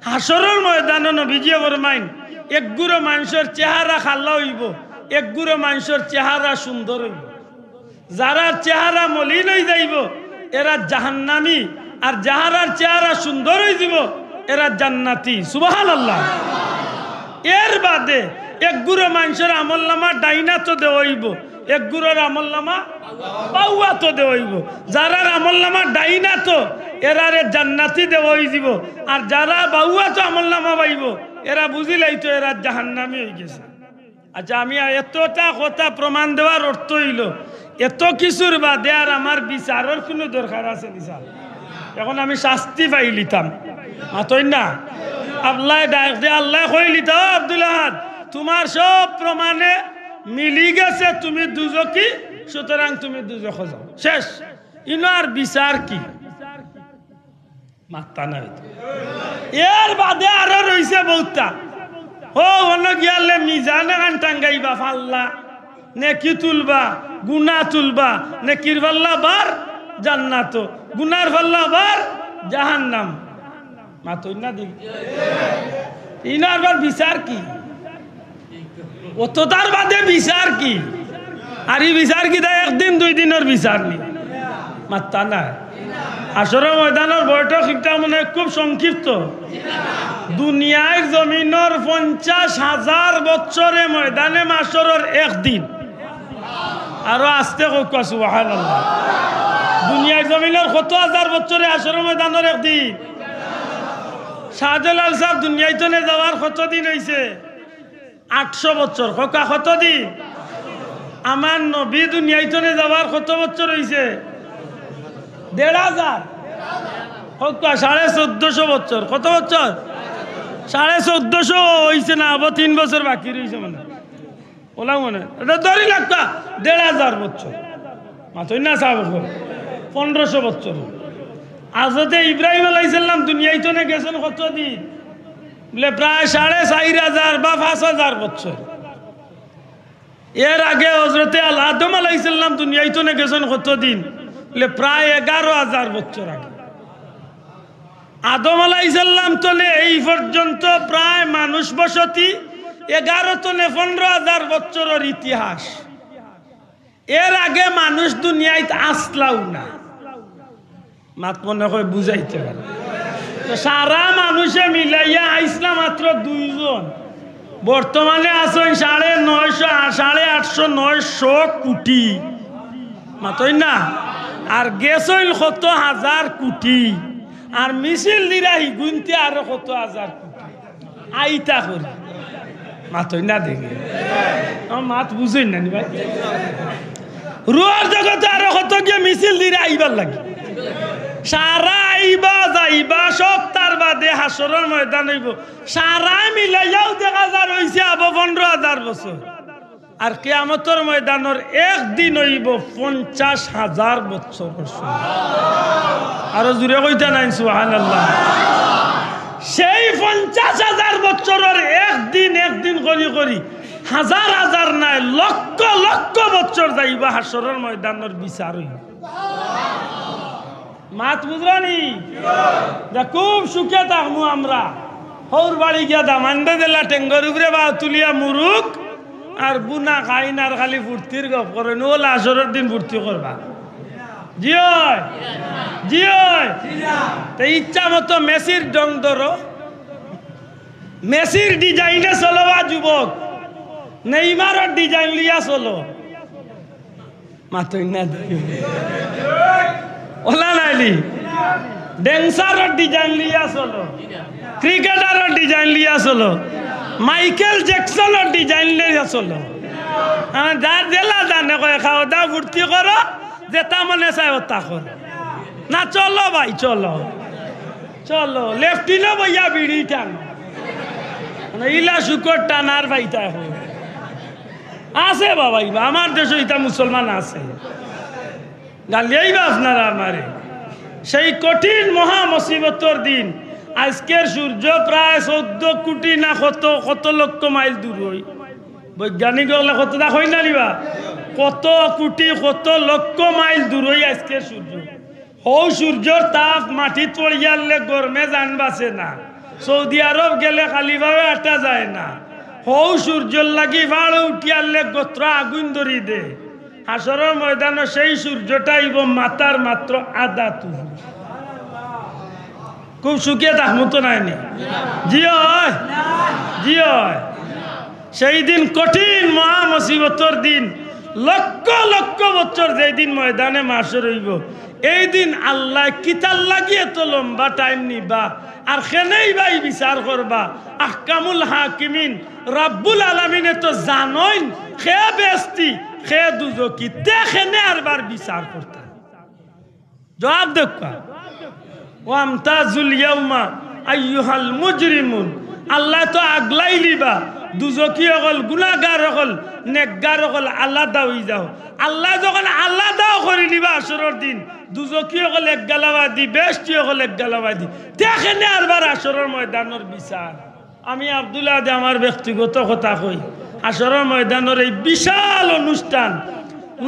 হাশরর ময়দানো নবীজিয়ে ফরমাইন, এক গুরু মানষর চেহারা কালা অইবো, এক গুরু মানষর চেহারা সুন্দর অইবো। যারার চেহারা মলিন অই যাইবো, এরা জাহান্নামী, আর যারার চেহারা সুন্দর অই যিবো, এরা জান্নাতি। সুবহানাল্লাহ। এর বাদে এক গুরু মানষর আমলনামা ডাইনাতো দেওয়া অইবো, এক গুরুর আমলনামা বাউয়াতো দেওয়া অইবো। যারার আমলনামা ডাইনাতো, এরারে জান্নাতি দেওয়া অই যিবো, আর যারা বাউয়াতো আমলনামা পাইবো, এরা বুঝিলাইতো এরা জাহান্নামী অই গেছে। আচ্ছা, আমি এতটা কথা প্রমাণ দেওয়ার অর্থ অইলো, এত কিছুর বাদে আর আমার বিচারর কুনু দরকার আছে নি স্যার? এখন আমি শাস্তি পাইলিতাম, মাতইন না? আল্লায় ডাক দে, আল্লায় কইলিতা, "ও আব্দুল আহাদ, তুমার সব প্রমাণে মিলি গেছে, তুমি দুজখি, সুতরাং তুমি দুজখো যাও।" শেষ। ইনো আর বিচার কি? মাত্তা নাই তো। এর বাদে আরো রইছে বউততা। ও, অনো গিয়ালে মিজান এখান টাঙ্গাইবা, পাল্লা, নেকি তুলবা, গুনা তুলবা, নেকির পাল্লা বার জান্নাতো, গুনার পাল্লা বার জাহান্নাম। মাতইন না দেখি। ইনো আবার বিচার কি? অততার বাদে বিচার কি? আর ই বিচার কিতা একদিন দুই দিনর বিচার নি? মাত্তা নাই। হাশরর ময়দানর বৈঠক ইটা মনে হয় খুব সংক্ষিপ্ত। দুনিয়ার জমিনর পঞ্চাশ হাজার বছরে ময়দানে মাশরর একদিন। আরো আস্তে কউক্কা, সুবহানাল্লাহ। দুনিয়ার জমিনর কত হাজার বছরে হাশরর ময়দানর একদিন? শাহজালাল সাব দুনিয়াইতনে যাওয়ার কত দিন অইছে? আটশো বছর। কউক্কা, কত দিন? আমার নবী দুনিয়াইতনে যাওয়ার কত বছর অইছে? দেড় হাজার। কউক্কা, সাড়ে চৌদ্দশো বছর। কত বছর? সাড়ে চৌদ্দশো অইছে না, আবো তিন বছর বাকি রইছে মানে। ওলা মনে, ইটা ধরি লাগতা দেড় হাজার বছর। মাতইন না সাব অকল, পনেরোশো বছর। হজরতে ইব্রাহিম আলাইহিস সালাম দুনিয়াইতনে গেছইন কত দিন? বুলে, প্রায় সাড়ে চাইর হাজার বা পাঁচ হাজার বছর। এর আগে হজরতে আল-, আদম আলাইহিস সালাম দুনিয়াইতনে গেছইন কত দিন? বুলে, প্রায় এগারো হাজার বছর আগে। আদম আলাইহিস সালাম তনে এই পর্যন্ত প্রায় মানুষ বসতি এগারো তনে পনেরো হাজার বছরর ইতিহাস। এর আগে মানুষ দুনিয়াইত আছলাউ না। মাত মনে হয় বুঝাইতে পারে। তো সারা মানুষে মিলাইয়া আইছলা মাত্র দুইজন। বর্তমানে আছইন সাড়ে নয়শো, আ, সাড়ে আটশো, নয়শো কোটি। মাতইন না? আর গেছইন কত হাজার কোটি। আর মিছিল দিরা হিগুইন্তে আরো কত হাজার কোটি। আইতা করি। মাতইন না দেখি। আমার মাত বুঝইন না নি ভাই? রুহর জগতে আরো কত গিয়া মিছিল দিরা আইবার লাগি। সারা আইবা যাইবা, সবতার বাদে হাশরর ময়দান অইবো। সারা মিলাইয়াও দেখা যার অইছে আবো পনেরো হাজার বছর। আর কিয়ামতর ময়দানর একদিন অইবো পঞ্চাশ হাজার বছরর সমান। আরো জুরে কইতা নাইন সুবহানাল্লাহ। সেই পঞ্চাশ হাজার বছরর একদিন, একদিন করি করি হাজার হাজার নায়, লক্ষ লক্ষ বছর যাইবা হাশরর ময়দানর বিচার অইবো। মাত বুঝরা নি? যে খুব সুখে থাকমু আমরা। হউর বাড়ি গিয়া দামান্দে দিলা টেঙ্গর উপরে বা তুলিয়া মুরুক, আর বুনা খাইন আর খালি ফুর্তির গপ করইন। ও লাশরর দিন ফুর্তি করবা। জি অয়, জি অয়। তে ইচ্ছা মতো মেসির ঢং ধরো, মেসির design-এ চলো বা যুবক, নেইমারর design লইয়া চলো। মাতইন না দেখি। ওলা নাইলি। Dancer-র design লইয়া চলো। Cricketer-র design লইয়া চলো। Michael Jackson-র design লইয়া চলো। আমার যার যেলা জানে কয়, খাও দাও, ফুর্তি করো, যেতা মনে চায় ওতা করো। না, চলো ভাই, চলো। চলো, লেফটিনো বইয়া বিড়ি টানো। মানে, ইলা শুকর টানার পাইতা এখন। আছে বাবা, ইবা আমার দেশো ইতা মুসলমান আছে। গালিয়াইবা আপনারা আমারে। সেই কঠিন মহা মুসিবতর দিন, আইজকের সূর্য প্রায় চৌদ্দ কোটি না কত, কত লক্ষ মাইল দূরই। বৈজ্ঞানিক অকলে কততা কইন না নি বা? কত কোটি, কত লক্ষ মাইল দূরই আইজকের সূর্য। হউ সূর্যর তাপ মাটিত পড়িয়ারলে গরমে জান বাঁচে না। সৌদি আরব গেলে খালি পাওয়ে আটা যায় না। হউ সূর্যর লাগি পাহাড়ো উঠিয়ারলে গত্র আগুন ধরি দে। হাশরর ময়দানো সেই সূর্যটা আইবো মাথার মাত্র আধা তুফ। খুব সুখে থাকমু তো নায়নি? জি অয়, জি অয়। সেই দিন কঠিন মহা মুসিবতর দিন, লক্ষ লক্ষ বছর যেই দিন ময়দানে মাশর অইবো, এই দিন আল্লায় কিতার লাগি এত লম্বা টাইম নিবা, আর কেনেই বাই বিচার করবা। আহকামুল হাকিমিন রাব্বুল আলামিনে তো জানইন কে বেহেস্তি, কে দুজকি, তে কেনে আরবার বিচার করতা? জবাব দেউক্কা। ওয়ামতাজুল ইয়াউমা আইয়ুহাল মুজরিমুন। আল্লায় তো আগলাইলিবা, দুজকি অকল, গুনাগার অকল, নেকগার অকল আলাদা অইযাও। আল্লায় যখন আলাদাও করিলিবা হাশরর দিন, দুজকি অকল এক গালাবাদি, বেহেস্তি অকল এক গালাবাদি, তে কেনে আরবার হাশরর ময়দানর বিচার? আমি আব্দুল আহাদে আমার ব্যক্তিগত কথা কই, হাশরর ময়দানর এই বিশাল অনুষ্ঠান,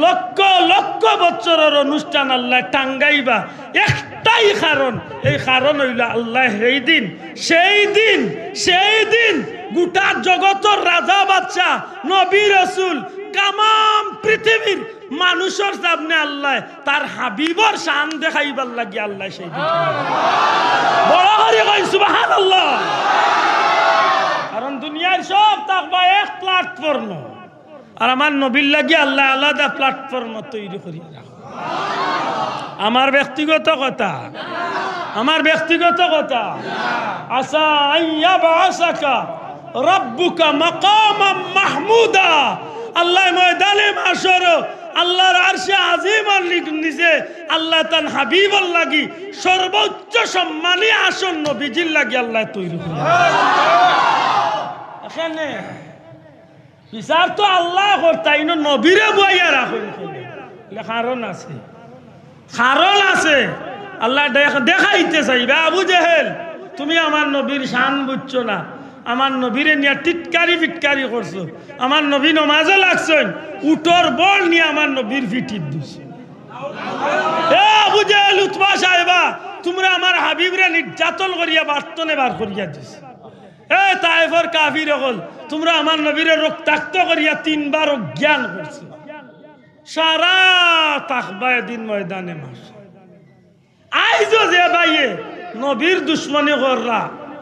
লক্ষ লক্ষ বছরর অনুষ্ঠান আল্লায় টাঙ্গাইবা একটাই কারণ, এই কারণ অইলো আল্লায় সেই দিন, সেই দিন, সেই দিন গোটা জগতর রাজা বাদশা, নবী রসুল, তামাম পৃথিবীর মানুষর সামনে আল্লায় তার হাবিবর শান দেখাইবার লাগি আল্লায় সেই দিন। বড় করি কই সুবহানাল্লাহ। কারণ দুনিয়ার সব থাকবা এক প্ল্যাটফর্মো, আর আমার নবীর লাগি আল্লায় আলাদা প্ল্যাটফর্ম তৈরি করি রাখো। আমার ব্যক্তিগত কথা, আমার ব্যক্তিগত কথা। আসা আইয়া বাসাকা রাব্বুকা মাকামাম মাহমুদা। আল্লায় ময়দানে মাশর আল্লাহর আরশে আজিমর নি-, নিচে আল্লায় তান হাবিবর লাগি সর্বোচ্চ সম্মানী আসন নবীজির লাগি আল্লায় তৈরি করি। এখানে বিচার তো আল্লায় করতা, ইনো নবীরে বইয়া রাখইন। ইলা কারণ আছে, কারণ আছে। আল্লায় দেখ-, দেখাইতে চাইবা, আবু জেহেল, তুমি আমার নবীর শান বুঝছো না, আমার নবীরে নিয়া টিটকারি ফিটকারি করছো, আমার নবী নমাজো লাগছইন, উটর বল নিয়া আমার নবীর ফিটিত দিছো। এ আবু জেহেল, উতবা সাহেবা, তুমরা আমার হাবিবরে নির্যাতন করিয়া বাড়ি তনে বার করিয়া দিছো। এ তায়েফর কাফির অকল, তুমরা আমার নবীরে রক্তাক্ত করিয়া তিনবার অজ্ঞান করছো। সারা থাকবা এদিন ময়দানে মাশর। আইজও যে ভাইয়ে নবীর দুশমনি কররা,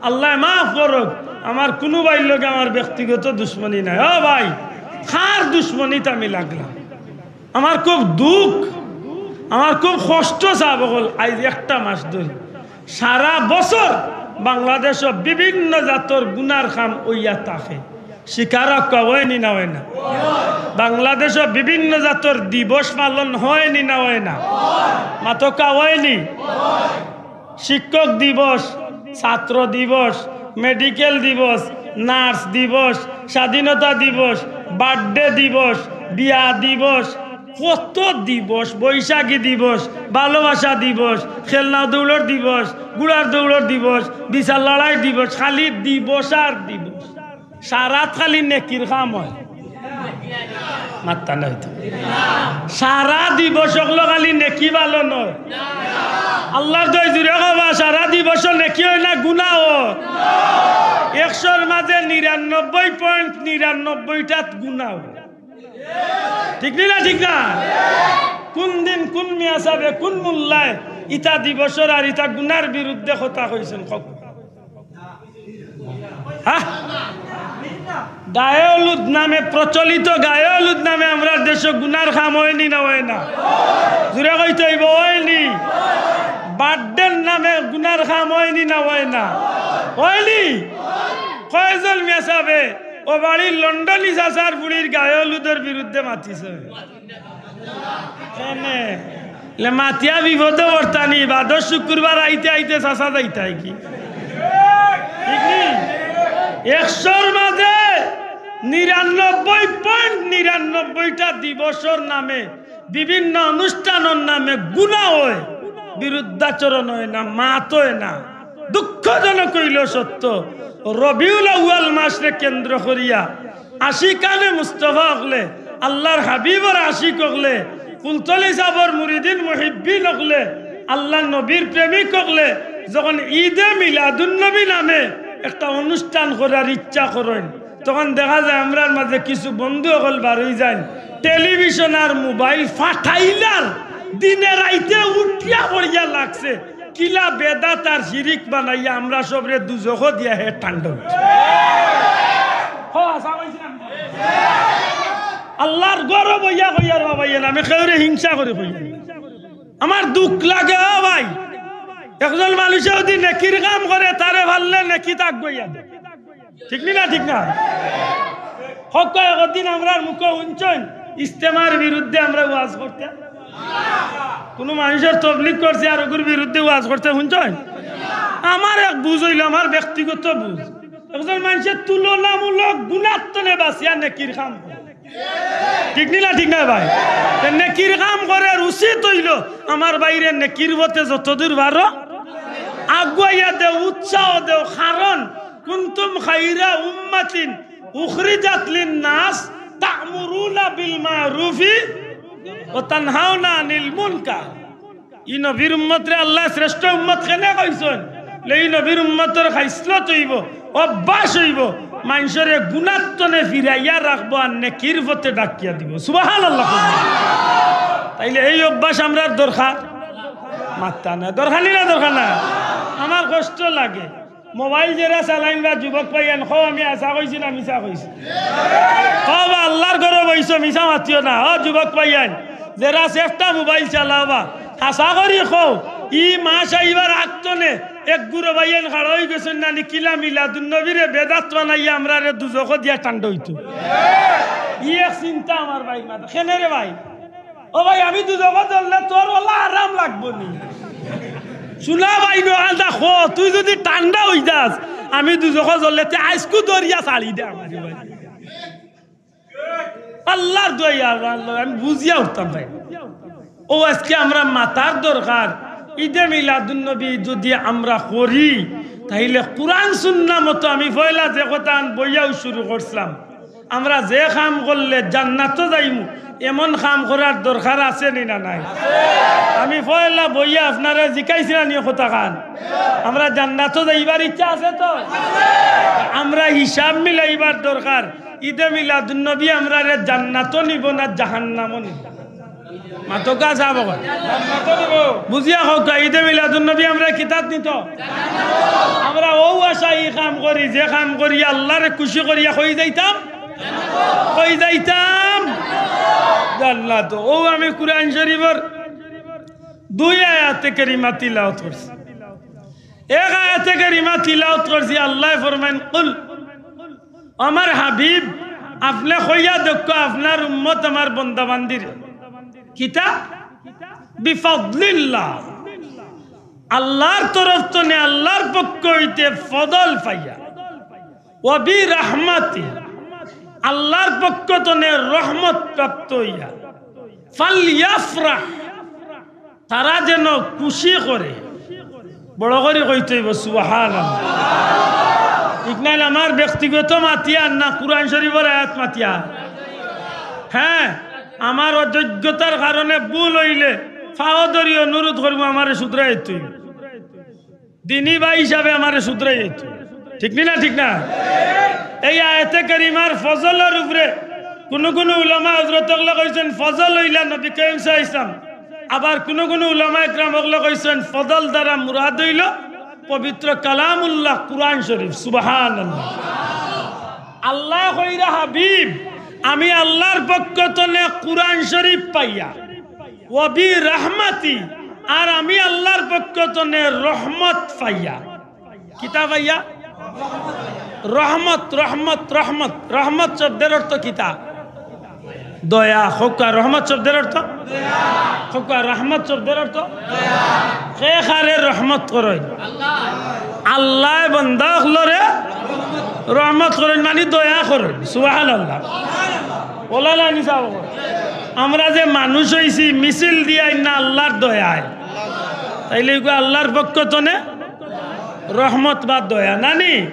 আল্লায় মাফ করউক, আমার কুনু ভাইর লগে আমার ব্যক্তিগত দুশমনি নাই। ও ভাই, কার দুশমনিত আমি লাগলাম? আমার খুব দুখ, আমার খুব কষ্ট। সাব অকল, আইজ একটা মাস ধরি সারা বছর বাংলাদেশো বিভিন্ন জাতর গুনার কাম অইয়া থাকে। স্বীকার অক্কা অয়নি না অয় না? বাংলাদেশো বিভিন্ন জাতর দিবস পালন অয়নি না অয় না? মাতউক্কা অয়নি? শিক্ষক দিবস, ছাত্র দিবস, মেডিকেল দিবস, নার্স দিবস, স্বাধীনতা দিবস, বার্থডে দিবস, বিয়া দিবস, কত দিবস, বৈশাখী দিবস, ভালোবাসা দিবস, খেলনা দৌড়র দিবস, ঘোড়ার দৌড়র দিবস, বিচার লড়াই দিবস, খালি দিবস আর দিবস। সারাত খালি নেকির কাম অয়। মাত্তা নাই তো। সারা দিবস অকলো খালি নেকি পালন অয়। আল্লাহর দোয়াই জুরে কবা, সারা দিবস নেকি অয় না গুনা অয়? একশোর মাঝে নিরানব্বই পয়েন্ট নিরানব্বইটাত গুনা অয়। ঠিক নি না? ঠিক না? কুন দিন কুন মিয়া সাবে কুন মোল্লায় ইতা দিবসর আর ইতা গুনার বিরুদ্ধে কথা কইছইন? কউক্কা। হ্যাঁ? গায়ে হলুদ নামে, প্রচলিত গায়ে হলুদ নামে আমরার দেশো গুনার কাম অয়নি না অয় না? জুরে কইতে অইবো, অয়নি? বার্থডের নামে গুনার কাম অয়নি না অয় না? অয়নি? কয়জন মিয়া সাবে ও বাড়ির লন্ডনি চাচার ফুড়ির গায়ে হলুদর বিরুদ্ধে মাতিছে? কেনে? লে মাতিয়া বিপদো পড়তা নি, বাদর শুক্রবার আইতে আইতে চাচা যাইতায় কি? ঠিক নি? একশোর মাঝে নিরানব্বই পয়েন্ট নিরানব্বইটা দিবসর নামে, বিভিন্ন অনুষ্ঠানর নামে গুনা অয়, বিরুদ্ধাচরণ অয় না, মাত অয় না। দুঃখজনক অইলো সত্য, রবিউল আউয়াল মাসরে কেন্দ্র করিয়া আশিকানে মুস্তফা অকলে, আল্লাহর হাবিবর আশিক অকলে, ফুলতলি সাবর মুরিদিন মুহিব্বিন অকলে আল্লার নবীর প্রেমিক অকলে যখন ঈদে মিলাদুন্নবী নামে একটা অনুষ্ঠান করার ইচ্ছা করইন, তখন দেখা যায় আমরার মাঝে কিছু বন্ধু অকল বারই যাইন, টেলিভিশন আর মোবাইল ফাটাইলার দিনে রাইতে উঠিয়া পড়িয়া লাগছে, কিলা বেদাত আর শিরিক বানাইয়া আমরা সবরে দুজখো দিয়া হে ঠান্ডা উঠছে। হ, হাছা কইছি না? আল্লার ঘরো বইয়া কইয়ার বাবা, ইয়ে না, আমি কেউরে হিংসা করি কইয়ার। আমার দুখ লাগে, ও ভাই, একজন মানুষে যদি নেকির কাম করে, তারে পারলে নেকিত আগুয়াইয়া দে। ঠিক নি না? ঠিক না? হক কয়, একদিন আমরার মুখো হুনছইন, ইজতেমার বিরুদ্ধে আমরা ওয়াজ করতে। কুনু মানুষর তবলিগ করছে আর ওগুর বিরুদ্ধে ওয়াজ করতে হুনছইন? আমার এক বুঝ অইলো, আমার ব্যক্তিগত বুঝ। একজন মানুষে তুলনামূলক গুণাত্তনে বাঁচিয়া নেকির কাম করে। ঠিক নি না? ঠিক না ভাই? তে নেকির কাম করার উচিত অইলো আমার ভাইরে নেকির পথে যতদূর পারো আগুয়াইয়া দেও, উৎসাহ দেও, কারণ কুনতুম খাইরা উম্মাতিন উখরিজাত লিন-নাস তা'মুরুনা বিল মা'রুফি ওয়া তানহাউনা আনিল মুনকার। ই নবীর উম্মতরে আল্লায় শ্রেষ্ঠ উম্মত কেনে কইছইন? লে ই নবীর উম্মতর খাইসলত অইবো, অভ্যাস অইবো, মানষরে গুণাত্তনে ফিরাইয়া রাখবো আর নেকির পথে ডাকিয়া দিবো। সুবহানাল্লাহ। তাইলে এই অভ্যাস আমরার দরকার? মাত্তা না, দরকার নি না? দরকার না? আমার কষ্ট লাগে। মোবাইল যেরা চালাইন বা যুবক ভাইয়াইন, কও আমি হাছা কইছি না মিছা কইছি? কও বা আল্লার ঘরো বইছো, মিছা মাতিও না। ও যুবক ভাইয়াইন, যেরা চেষ্টা মোবাইল চালাও বা, হাছা করি কও, ই মাস আইবার আগ তনে এক গুরু ভাইয়াইন খাড়া অইগেছইন না নি, কিলা মিলাদুন্নবীরে বেদাত বানাইয়া আমরারে দুজখো দিয়া ঠান্ডা অইতো। ই এক চিন্তা আমার ভাই মাথা। কেনে রে ভাই? ও ভাই, আমি দুজখো জ্বললে তোর অলা আরাম লাগবো নি? শুনা ভাই, নো আন্দা খো, তুই যদি ঠান্ডা অই যাস, আমি দুজখো জ্বললে তে আইজকু দরিয়া ছাড়ি দে আমারে ভাই। আল্লার দোয়াই আর আল্লার, আমি বুঝিয়া উঠতাম ভাই। ও আইজকে আমরা মাতার দরকার, ঈদে মিলাদুন্নবী যদি আমরা করি, তাইলে কুরআন সুন্না মতো আমি পয়লা যে কথা আন বইয়াউ শুরু করছিলাম, আমরা যে কাম করলে জান্নাতো যাইমু, এমন কাম করার দরকার আছে নি না নাই? আমি পয়লা বইয়া আপনারে জিকাইছি না নি কথা খান? আমরা জান্নাতো যাইবার ইচ্ছা আছে তো? আমরা হিসাব মিলাইবার দরকার, ঈদে মিলাদুন্নবী আমরারে জান্নাতো নিবো না জাহান্নামো নিবো? মাতকা সাব অকল। বুঝিয়া কউক্কা, ঈদে মিলাদুন্নবী আমরারে কিতাত নিতো? আমরা অউ আশায় ই কাম করি, যে কাম করি আল্লারে খুশি করিয়া কই যাইতাম? কই যাইতাম? জান্নাতো। অউ আমি কুরআন শরীফর দুই আয়াতে কারিমা তিলাওয়াত করছি। এক আয়াতে কারিমা তিলাওয়াত করছি, আল্লায় ফরমাইন, "কুল", আমার হাবিব, আপনে কইয়া দেউক্কা আপনার উম্মত আমার বন্দা বান্দিরে। কিতা? বিফাদলিল্লাহ, আল্লার তরফ তনে, আল্লার পক্ষ অইতে ফজল পাইয়া। ওয়া বিরাহমাতি, আল্লার পক্ষ তনে রহমত প্রাপ্ত অইয়া। ফালইয়াফরাহ, তারা যেন খুশি করে। বড় করি কইতে অইবো, সুবহানাল্লাহ। ঠিক নাইলে আমার ব্যক্তিগত মাতিয়ার না, কুরআন শরীফর আয়াত মাতিয়ার। হ্যাঁ, আমার অযোগ্যতার কারণে ভুল অইলে পাও ধরি অনুরোধ করমু, আমারে শুধরাইতে অইবো। দিনী ভাই হিসাবে আমারে শুধরাইতে অইবো। ঠিক নি না? ঠিক না? এই আয়াতে কারিমার ফজলর উপরে কুনু কুনু উলামা হযরত অকলে কইছইন, ফজল অইলা নবী করিম সাল্লাল্লাহু আলাইহি ওয়াসাল্লাম। আবার কুনু কুনু উলামা একরাম অকলে কইছইন, ফজল দ্বারা মুরাদ অইলো পবিত্র কালামুল্লাহ কুরআন শরীফ। সুবহানাল্লাহ। আল্লায় কইরা, হাবিব, আমি আল্লার পক্ষ তনে কুরআন শরীফ পাইয়া, ওয়া বিরাহমাতি, আর আমি আল্লার পক্ষ তনে রহমত পাইয়া। কিতা পাইয়া? রহমত, রহমত, রহমত। রহমত শব্দের অর্থ কিতা? দয়া। কউক্কা, রহমত শব্দের অর্থ? কউক্কা, রহমত শব্দের অর্থ? কে কারে রহমত করইন? আল্লায় বন্দা অকলরে রহমত করইন, মানি দয়া করইন। সুবহানাল্লাহ। ওলা লাইনি সাব। আমরা যে মানুষ অইছি, মিছিল দিয়াই না আল্লার দয়ায়। তাইলে ইগু আল্লার পক্ষ তনে রহমত বা দয়া, না নি?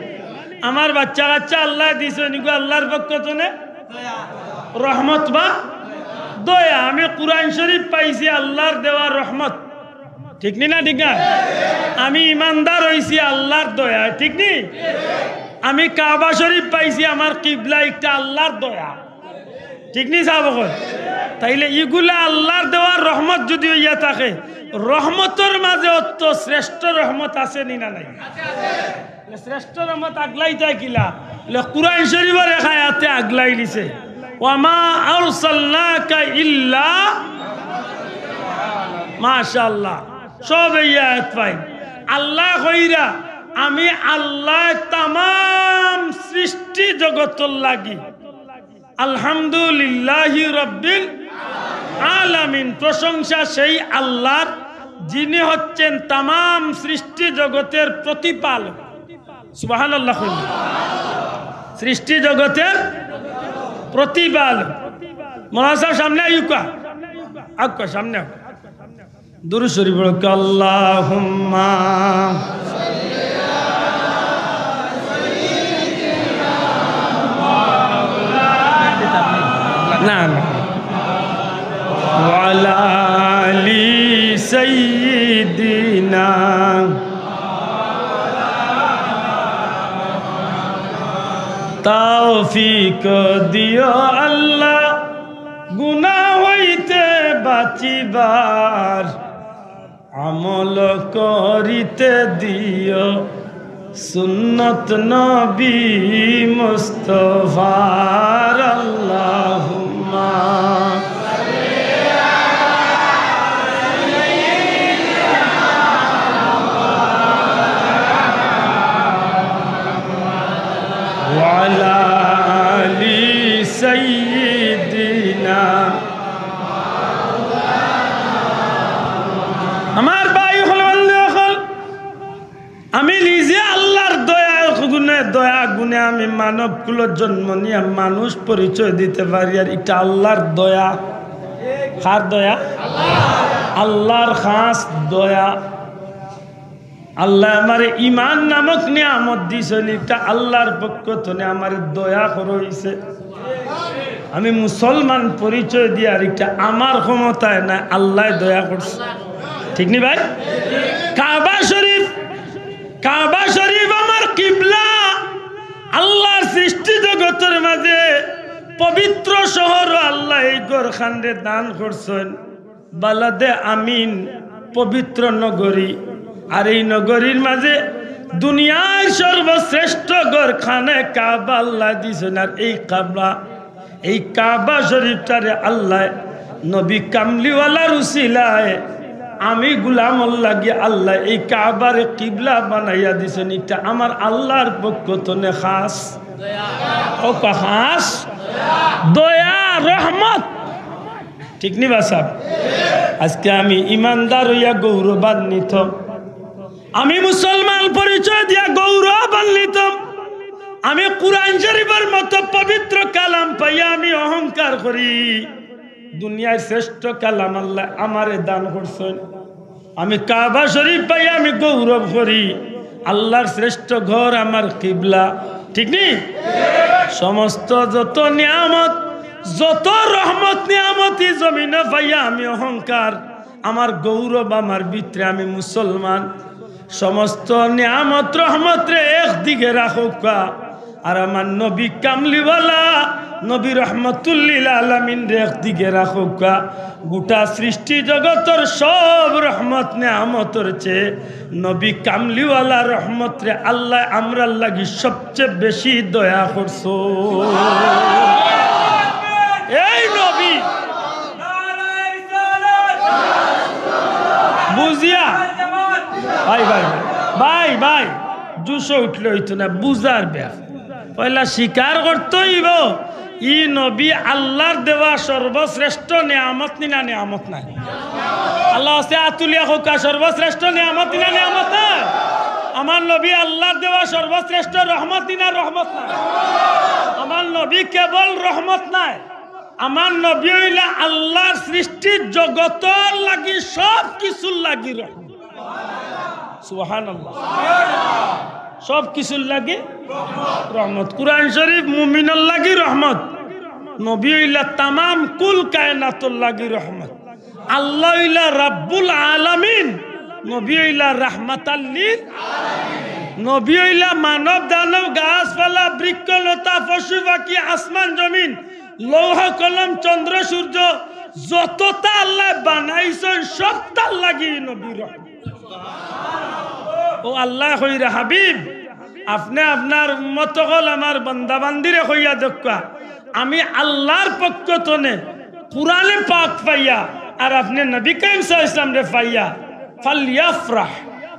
আমার বাচ্চা কাচ্চা আল্লায় দিছইন, ইগু আল্লার পক্ষ তনে রহমত বা দয়া। আমি কুরআন শরীফ পাইছি আল্লার দেওয়া রহমত। ঠিক নি না? ঠিক না? আমি ইমানদার অইছি আল্লার দয়ায়, ঠিক নি? আমি কাবা শরীফ পাইছি, আমার কিবলা একটা আল্লার দয়া, ঠিক নি সাব অকল? তাইলে ইগুলা আল্লার দেওয়া রহমত যুদি অইয়া থাকে, রহমতর মাঝে অত শ্রেষ্ঠ রহমত আছে নি না নাই? শ্রেষ্ঠ রহমত আগলাইতা কিলা? বলে, কুরআন শরীফর এক আয়াতে আগলাই দিছে, "ওয়ামা আরসালনাকা ইল্লা", মাশাআল্লাহ, সব এই আয়াত পাই। আল্লায় কইরা, "আমি আল্লায় তামাম সৃষ্টি জগতর লাগি আলহামদুলিল্লাহি রাব্বিল আলামিন।" প্রশংসা সেই আল্লার, যিনি হচ্ছেন তামাম সৃষ্টি জগতের প্রতিপালক। সুবহানাল্লাহ কইন। সৃষ্টি জগতের প্রতিপালক। মৌলানা সাহেব, সামনে আউক্কা, আউক্কা, সামনে আউক্কা। দুরূদ শরীফ পড়ো, আল্লাহুম্মা। না, না। ওয়ালা আলি সাইয়্যিদিনা। তৌফিক দিও আল্লাহ, গুনাহ হইতে বাঁচিবার। আমল করিতে দিও সুন্নত নবী মুস্তফার। আল্লাহুম্মা ওয়ালা আলি সাইয়্যিদিনা। আমার ভাই অকল, বন্ধু অকল, আমি নিজে আল্লার দয়া গুণে, দয়া গুণে আমি মানব কুলো জন্ম নিয়া মানুষ পরিচয় দিতে পারি, আর ইটা আল্লার দয়া। কার দয়া? আল্লার খাস দয়া। আল্লায় আমারে ইমান নামক নিয়ামত দিছইন, ইটা আল্লার পক্ষ থনে আমারে দয়া করা অইছে। আমি মুসলমান পরিচয় দিয়ার ইটা আমার ক্ষমতায় নায়, আল্লায় দয়া করছে। ঠিক নি ভাই? কাবা শরীফ, কাবা শরীফ আমার কিবলা। আল্লার সৃষ্টি জগতর মাঝে পবিত্র শহর, আল্লায় এই ঘরখানরে দান করছইন। বালাদে আমিন, পবিত্র নগরী। আর এই নগরীর মাঝে দুনিয়ার সর্বশ্রেষ্ঠ ঘর খানে কাবা আল্লায় দিছইন। আর এই কাবা, এই কাবা শরীফটারে আল্লায় নবী কামলিওয়ালার উসিলায় আমি গুলামর লাগি আল্লায় এই কাবারে কিবলা বানাইয়া দিছইন। ইটা আমার আল্লার পক্ষ থনে খাস, ও খাস দয়া, রহমত। ঠিক নি বা সাব? আজকে আমি ইমানদার অইয়া গৌরবান্বিত, আমি মুসলমান পরিচয় দিয়া গৌরবান্বিত। আমি কুরআন শরীফর মতো পবিত্র কালাম পাইয়া আমি অহংকার করি। দুনিয়ার শ্রেষ্ঠ কালাম আল্লায় আমারে দান করছইন। আমি কাবা শরীফ পাইয়া আমি গৌরব করি। আল্লার শ্রেষ্ঠ ঘর আমার কিবলা। ঠিক নি? সমস্ত যত নিয়ামত, যত রহমত নিয়ামত ই জমিনো পাইয়া আমি অহংকার, আমার গৌরব আমার ভিতরে, আমি মুসলমান। সমস্ত নিয়ামত রহমতরে একদিকে রাখউক্কা, আর আমার নবী কামলিওয়ালা, নবী রহমতুল্লিল আলামিনরে একদিকে রাখউক্কা। গোটা সৃষ্টি জগতর সব রহমত নিয়ামতর চেয়ে নবী কামলিওয়ালা রহমতরে আল্লায় আমরার লাগি সবচেয়ে বেশি দয়া করছইন। এই নবী বুঝিয়া, ভাই, ভাই, ভাই, ভাই, জোশো উঠলে অইতো না, বুঝার ব্যাপার। পয়লা স্বীকার করতে অইবো, ই নবী আল্লার দেওয়া সর্বশ্রেষ্ঠ নিয়ামত নি না নিয়ামত নায়? আল্লার ওয়াস্তে আত তুলিয়া কউক্কা, সর্বশ্রেষ্ঠ নিয়ামত নি না নিয়ামত নায়? আমার নবী আল্লার দেওয়া সর্বশ্রেষ্ঠ রহমত নি না রহমত নায়? আমার নবী কেবল রহমত নায়, আমার নবী অইলা আল্লার সৃষ্টির জগতর লাগি, সব কিছুর লাগি রহমত। সুবহানাল্লাহ। সব কিছুর লাগি রহমত। কুরআন শরীফ মুমিনর লাগি রহমত। নবী অইলা তামাম কুল কায়নাতর লাগি রহমত। আল্লাহ অইলা রাব্বুল আলামিন। নবী অইলা রাহমাতাল লিল, নবী অইলা মানব দানব গাছপালা বৃক্ষ লতা পশু পাখি আসমান জমিন লৌহ কলম চন্দ্র সূর্য যততা আল্লায় বানাইছইন সবতার লাগি নবী রহমত। ও আল্লায় কইরা, হাবিব, আপনে আপনার উম্মত অকল আমার বান্দা বান্দিরে কইয়া দেউক্কা, আমি আল্লার পক্ষ তনে কুরআনে পাক পাইয়া আর আপনে নবী করিম সাল্লাল্লাহু আলাইহি ওয়াসাল্লামরে পাইয়া ফালইয়াফরাহ,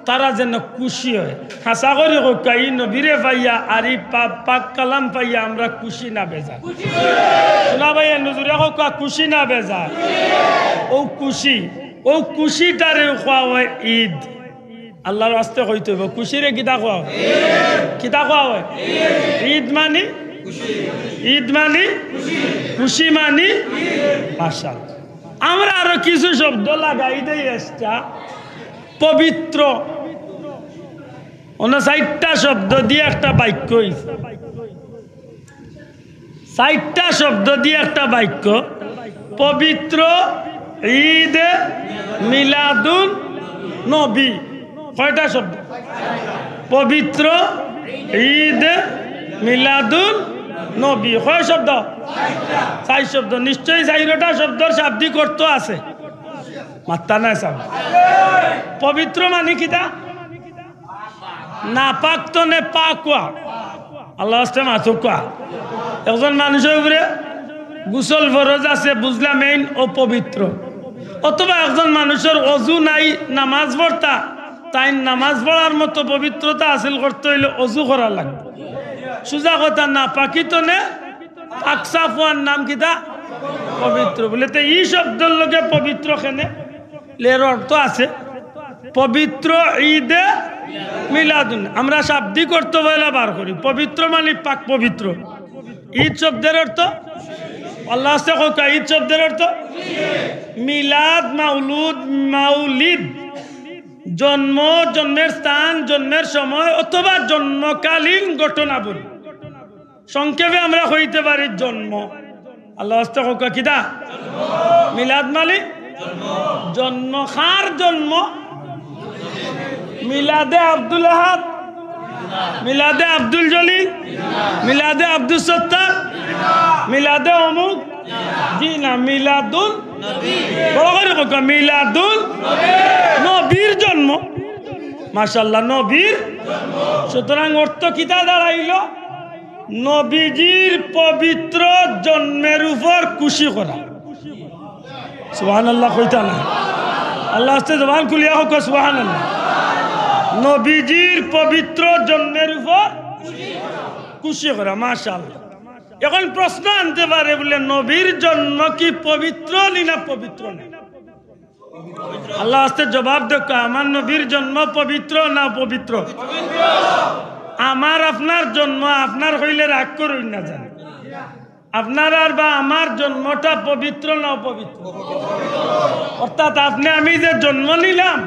তারা যেন খুশি অয়। হাছা করি কউক্কা, ই নবীরে পাইয়া আর ই পা-, পাক কালাম পাইয়া আমরা খুশি না বেজার? হুনা ভাই, নজুরে কউক্কা, খুশি না বেজার? অউ খুশি, অউ খুশিটারে কওয়া অয় ঈদ। আল্লার ওয়াস্তে কইতে অইবো, খুশিরে কিতা কওয়া অয়? কিতা কওয়া অয়? ঈদ মানি? ঈদ মানি? খুশি মানি? মাশাআল্লাহ। আমরা আরো কিছু শব্দ লাগাই দেই extra। পবিত্র। অনো চাইরটা শব্দ দিয়া একটা বাক্য অইছে। চাইরটা শব্দ দিয়া একটা বাক্য। পবিত্র, ঈদ, মিলাদুন নবী। কয়টা শব্দ? পবিত্র, ঈদ, মিলাদুন নবী। কয় শব্দ? চাইর শব্দ। নিশ্চয়ই চাইরোটা শব্দর শাব্দিক অর্থ আছে। মাত্তা নাই সাব। পবিত্র মানি কিতা? নাপাক তনে পাক অওয়া। আল্লার ওয়াস্তে মাতউক্কা। একজন মানুষর উপরে গোসল ফরজ আছে, বুঝলাম এইন অপবিত্র। অথবা একজন মানুষর অজু নাই, নামাজ পড়তা, তাইন নামাজ পড়ার মতো পবিত্রতা হাসিল করতে অইলে অজু করা লাগবো। সুজা কথা, নাপাকি তনে পাক সাফ অওয়ার নাম কিতা? পবিত্র। বুলে, তে ই শব্দর লগে পবিত্র কেনে? এর অর্থ আছে, পবিত্র ঈদে মিলাদুন। আমরা শাব্দিক অর্থ পয়লা বার করি। পবিত্র মানি পাক পবিত্র। ঈদ শব্দর অর্থ, আল্লার ওয়াস্তে কউক্কা, ঈদ শব্দর অর্থ মিলাদ, মাউলুদ, মাউলিদ, জন্ম, জন্মের স্থান, জন্মের সময় অথবা জন্মকালীন ঘটনাবলী। সংক্ষেপে আমরা কইতে পারি জন্ম। আল্লার ওয়াস্তে কউক্কা কিতা? মিলাদ মানি জন্ম। কার জন্ম? মিলাদে আব্দুল আহাদ, মিলাদে আব্দুল জলিল, মিলাদে আব্দুস সত্তার, মিলাদে অমুক। জি না, মিলাদুন। বড় করি কউক্কা, মিলাদুন নবীর জন্ম। মাশাআল্লাহ, নবীর। সুতরাং অর্থ কিতা দাঁড়াইল? নবীজির পবিত্র জন্মের উপর খুশি করা। সুবহানাল্লাহ কইতা না? আল্লার ওয়াস্তে জবান খুলিয়া কউক্কা সুবহানাল্লাহ। নবীজির পবিত্র জন্মের উপর খুশি করা, মাশাআল্লাহ। এখন প্রশ্ন আনতে পারে বুলে, নবীর জন্ম কি পবিত্র নি না পবিত্র না? আল্লার ওয়াস্তে জবাব দেউক্কা, আমার নবীর জন্ম পবিত্র না অপবিত্র? আমার আপনার জন্ম, আপনার কইলে রাগ করইন না জানি। আপনার আর বা আমার জন্মটা পবিত্র না অপবিত্র? অর্থাৎ আপনে আমি যে জন্ম নিলাম,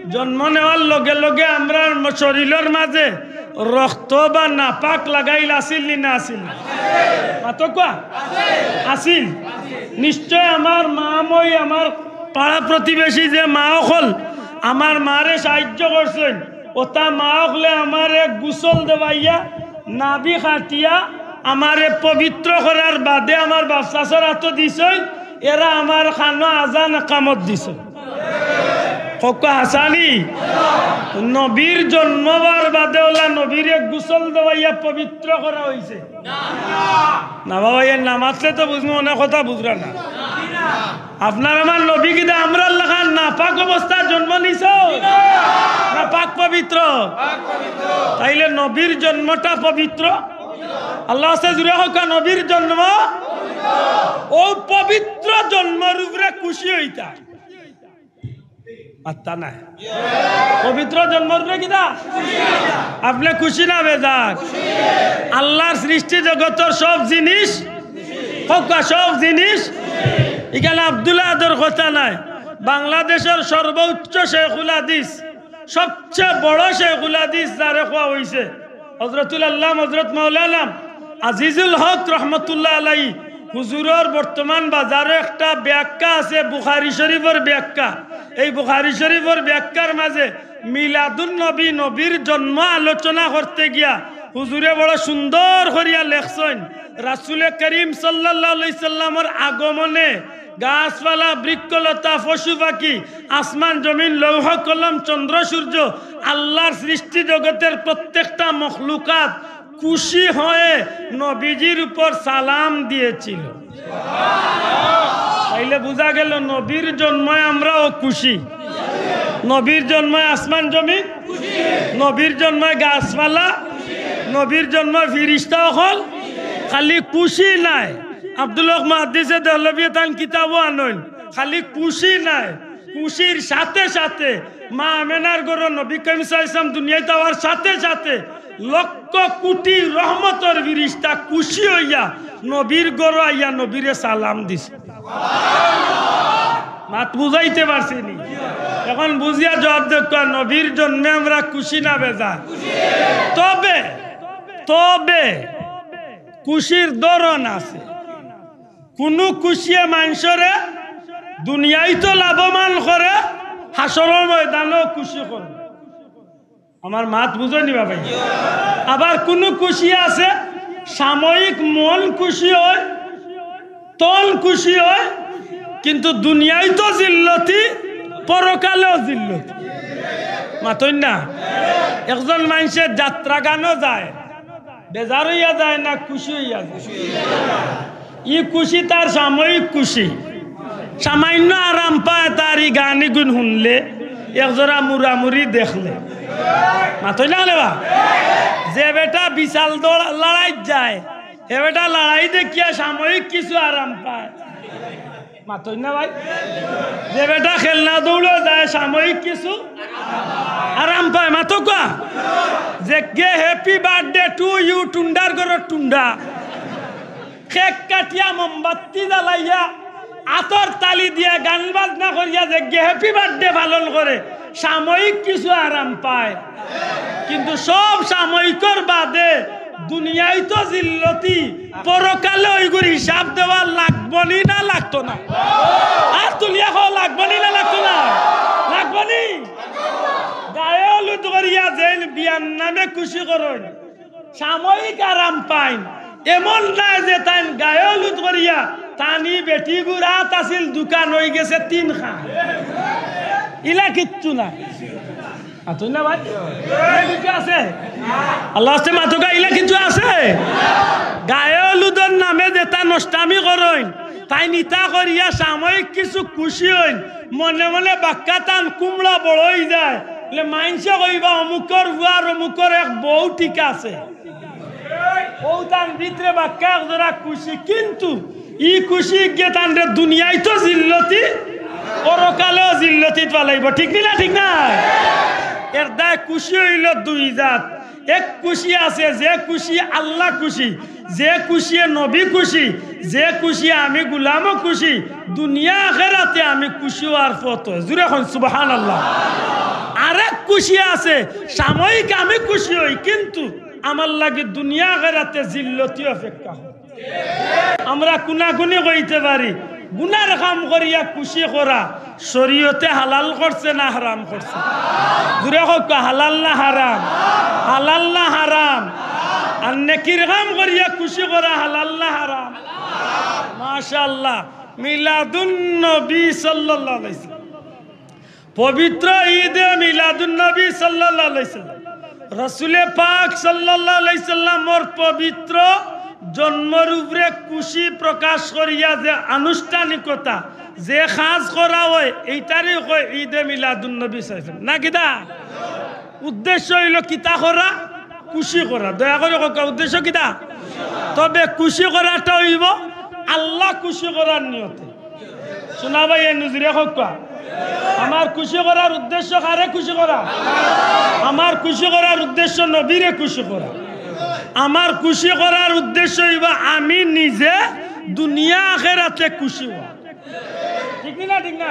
জন্ম নেওয়ার লগে লগে আমরার শরীলর মাঝে রক্ত বা নাপাক লাগাইল আছিল নি না আছিল? মাতউক্কা। আছিল। নিশ্চয় আমার মা মই, আমার পাড়া প্রতিবেশী যে মা অকল আমার মারে সাহায্য করছইন, অতা মা অকলে আমারে গোসল দেওয়াইয়া, নাভি কাটিয়া, আমারে পবিত্র করার বাদে আমার বাপ চাচার আতো দিছইন, এরা আমার কানো আজান একামত দিছইন। কউক্কা হাছানি? নবীর জন্ম অওয়ার বাদে অলা নবীরে গোসল দেওয়াইয়া পবিত্র করা অইছে? না বাবা, এর না মাতলে তো বুঝমু, অনেক কথা বুঝরা না। আপনার আমার নবী কিতা আমরার লাখান নাপাক অবস্থায় জন্ম নিছইন? না পাক পবিত্র? তাইলে নবীর জন্মটা পবিত্র। আল্লার ওয়াস্তে জুরে কউক্কা, নবীর জন্ম। অউ পবিত্র জন্মর উপরে খুশি অইতা। মাত্তা নাই। পবিত্র জন্মর উপরে কিতা? আপনে খুশি না বেজার? আল্লার সৃষ্টি জগতর সব জিনিস, কউক্কা সব জিনিস। ইখান আব্দুল আহাদর কথা নায়। বাংলাদেশর সর্বোচ্চ শেখুল হাদিস, সবচেয়ে বড় শেখুল হাদিস যারে কওয়া অইছে, হজরতুল আল্লাম হজরত মাওলানা আজিজুল হক রহমতুল্লাহ আলাই হুজুরর বর্তমান বাজারো একটা ব্যাখ্যা আছে, বুখারী শরীফর ব্যাখ্যা। এই বুখারী শরীফর ব্যাখ্যার মাঝে মিলাদুন নবী, নবীর জন্ম আলোচনা করতে গিয়া হুজুরে বড় সুন্দর করিয়া লেখছইন, রাসূলে করিম সাল্লাল্লাহু আলাইহি সাল্লামর আগমনে গাছপালা, বৃক্ষলতা, পশু পাখি, আসমান জমিন, লৌহ কলম, চন্দ্র সূর্য, আল্লাহর সৃষ্টি জগতের প্রত্যেকটা মখলুকাত খুশি হয়ে নবীজির উপর সালাম দিয়েছিল। তাইলে বুঝা গেল নবীর জন্মে আমরাও খুশি। নবীর জন্মে আসমান জমিন, নবীর জন্মে গাছপালা, নবীর জন্মে ফিরিস্তা অকল। খালি খুশি নায়, আব্দুল হক মুহাদ্দিসে দেহলভিয়ে তান কিতাবও আনইন। খালি খুশি নায়, খুশির সাথে সাথে মা আমেনার ঘরো নবী করিম সাল্লাল্লাহু আলাইহি ওয়াসাল্লাম দুনিয়াত আওয়ার সাথে সাথে লক্ষ কোটি রহমতর ফিরিস্তা খুশি অইয়া নবীর ঘরো আইয়া নবীরে সালাম দিছে। মাত বুঝাইতে পারছি নি? এখন বুঝিয়া জবাব দেউক্কা, নবীর জন্মে আমরা খুশি না বেজার? তবে, তবে খুশির ধরন আছে। কুনু খুশিয়ে মানষরে দুনিয়াইত লাভবান করে, হাশরর ময়দানও খুশি করে। আমার মাত বুঝো নি বাবা? আবার কুনু খুশি আছে, সাময়িক মন খুশি অয়, তন খুশি অয়, কিন্তু দুনিয়াইত জিল্লতি, পরকালেও জিল্লতি। মাতইন না? একজন মানষে যাত্রা গানো যায়, বেজার অইয়া যায় না খুশি অইয়া যায়? ই খুশি তার সাময়িক খুশি, সামান্য আরাম পায় তার ই গান ইগুন হুনলে, একজরা মুরামুরি দেখলে। মাতইন না কেনে বা? যে বেটা বিশাল দৌড়, লড়াইত যায়, হে বেটা লড়াই দেখিয়া সাময়িক কিছু আরাম পায়। মাতইন না ভাই? যে বেটা খেলনা দৌড়ো যায়, সাময়িক কিছু আরাম পায়। মাতউক্কা? যেগিয়ে happy birthday to you টুন্ডার ঘরর টুন্ডা, কেক কাটিয়া, মোমবাতি জ্বালাইয়া, আতর তালি দিয়া, গান বাজনা করিয়া যেগিয়ে happy birthday পালন করে, সাময়িক কিছু আরাম পায়, কিন্তু সব সাময়িকর বাদে দুনিয়াইত জিল্লতি, পরকালে অইগুর হিসাব দেওয়া লাগবো নি না লাগতো না? আত তুলিয়া কও, লাগবো নি না লাগতো না? লাগবো নি? গায়ে হলুদ করিয়া যেইন বিয়ার নামে খুশি করইন, সাময়িক আরাম পাইন, এমন নায় যে তাইন গায়ে হলুদ করিয়া তান ই বেটিগুর আত আছিল দুখান, অইগেছে তিনখান। ইলা কিচ্ছু নায়। মাতইন না ভাই? ইলা কিচ্ছু আছে? আল্লার ওয়াস্তে মাতউক্কা, ইলা কিচ্ছু আছে? গায়ে হলুদর নামে যেতা নষ্টামি করইন, তাইন ইতা করিয়া সাময়িক কিছু খুশি অইন, মনে মনে বাক্কা তান কুমড়া বড় অইযায়, বলে মাইনষে কইবা অমুকর পুয়ার অমুকর এক বউ ঠিক আছে। অউ তান ভিতরে বাক্কা একজরা খুশি, কিন্তু ই খুশি গিয়ে তানরে দুনিয়াইত জিল্লতি, পরকালেও জিল্লতিত ফালাইবো। ঠিক নি না? ঠিক না? এর দায় খুশি অইলো দুই জাত। এক খুশি আছে, যে খুশি আল্লা খুশি, যে খুশিয়ে নবী খুশি, যে খুশিয়ে আমি গুলামও খুশি, দুনিয়া আখেরাতে আমি খুশি অওয়ার পথ অয়। জুরে কইন সুবহানাল্লাহ। আরেক খুশি আছে, সাময়িক আমি খুশি অই, কিন্তু আমার লাগি দুনিয়া আখেরাতে জিল্লতি অপেক্ষা অয়। আমরা কুনাকুনি কইতে পারি, গুনার কাম করিয়া খুশি করা শরীয়তে হালাল করছে না হারাম করছে? জুরে কউক্কা, হালাল না হারাম? হালাল না হারাম? আর নেকির কাম করিয়া খুশি করা হালাল না হারাম? মাশাআল্লাহ। মিলাদুন নবী সাল্লাল্লাহু আলাইহি ওয়াসাল্লাম, পবিত্র ঈদে মিলাদুন নবী সাল্লাল্লাহু আলাইহি সাল্লাম, রাসূলে পাক সাল্লাল্লাহু আলাইহি সাল্লামর পবিত্র জন্মর উপরে খুশি প্রকাশ করিয়া যে আনুষ্ঠানিকতা, যে কাজ করা অয়, এইটারে কয় ঈদে মিলাদুন নবী সাল্লাল্লাহু আলাইহি সাল্লাম। না কিতা? উদ্দেশ্য অইলো কিতা করা? খুশি করা। দয়া করি কউক্কা, উদ্দেশ্য কিতা? তবে খুশি করাটা অইবো আল্লা খুশি করার নিয়তে। শুনা ভাই, এ নজরে কউক্কা, আমার খুশি করার উদ্দেশ্য কারে খুশি করা? আমার খুশি করার উদ্দেশ্য নবীরে খুশি করা। আমার খুশি করার উদ্দেশ্য অইবো আমি নিজে দুনিয়া আখেরাতে খুশি অওয়া। ঠিক নি না? ঠিক না?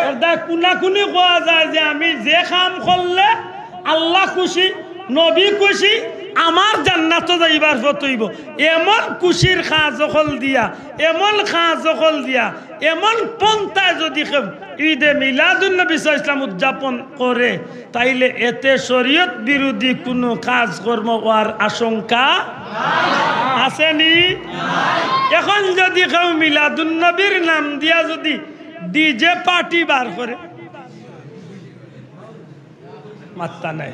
এর দায় কুনাকুনি কওয়া যায় যে আমি যে কাম করলে আল্লা খুশি, নবী খুশি, আমার জান্নাতো যাইবার পথ অইবো, এমন খুশির কাজ অকল দিয়া, এমন কাজ অকল দিয়া, এমন পন্থায় যদি কেউ ঈদে মিলাদুন নবী সাল্লাল্লাহু আলাইহি ওয়াসাল্লাম উদযাপন করে, তাইলে এতে শরীয়ত বিরোধী কুনু কাজকর্ম অওয়ার আশঙ্কা আছেনি? এখন যুদি কেউ মিলাদুন নবীর নাম দিয়া যুদি ডিজে পার্টি বার করে, মাত্তা নাই।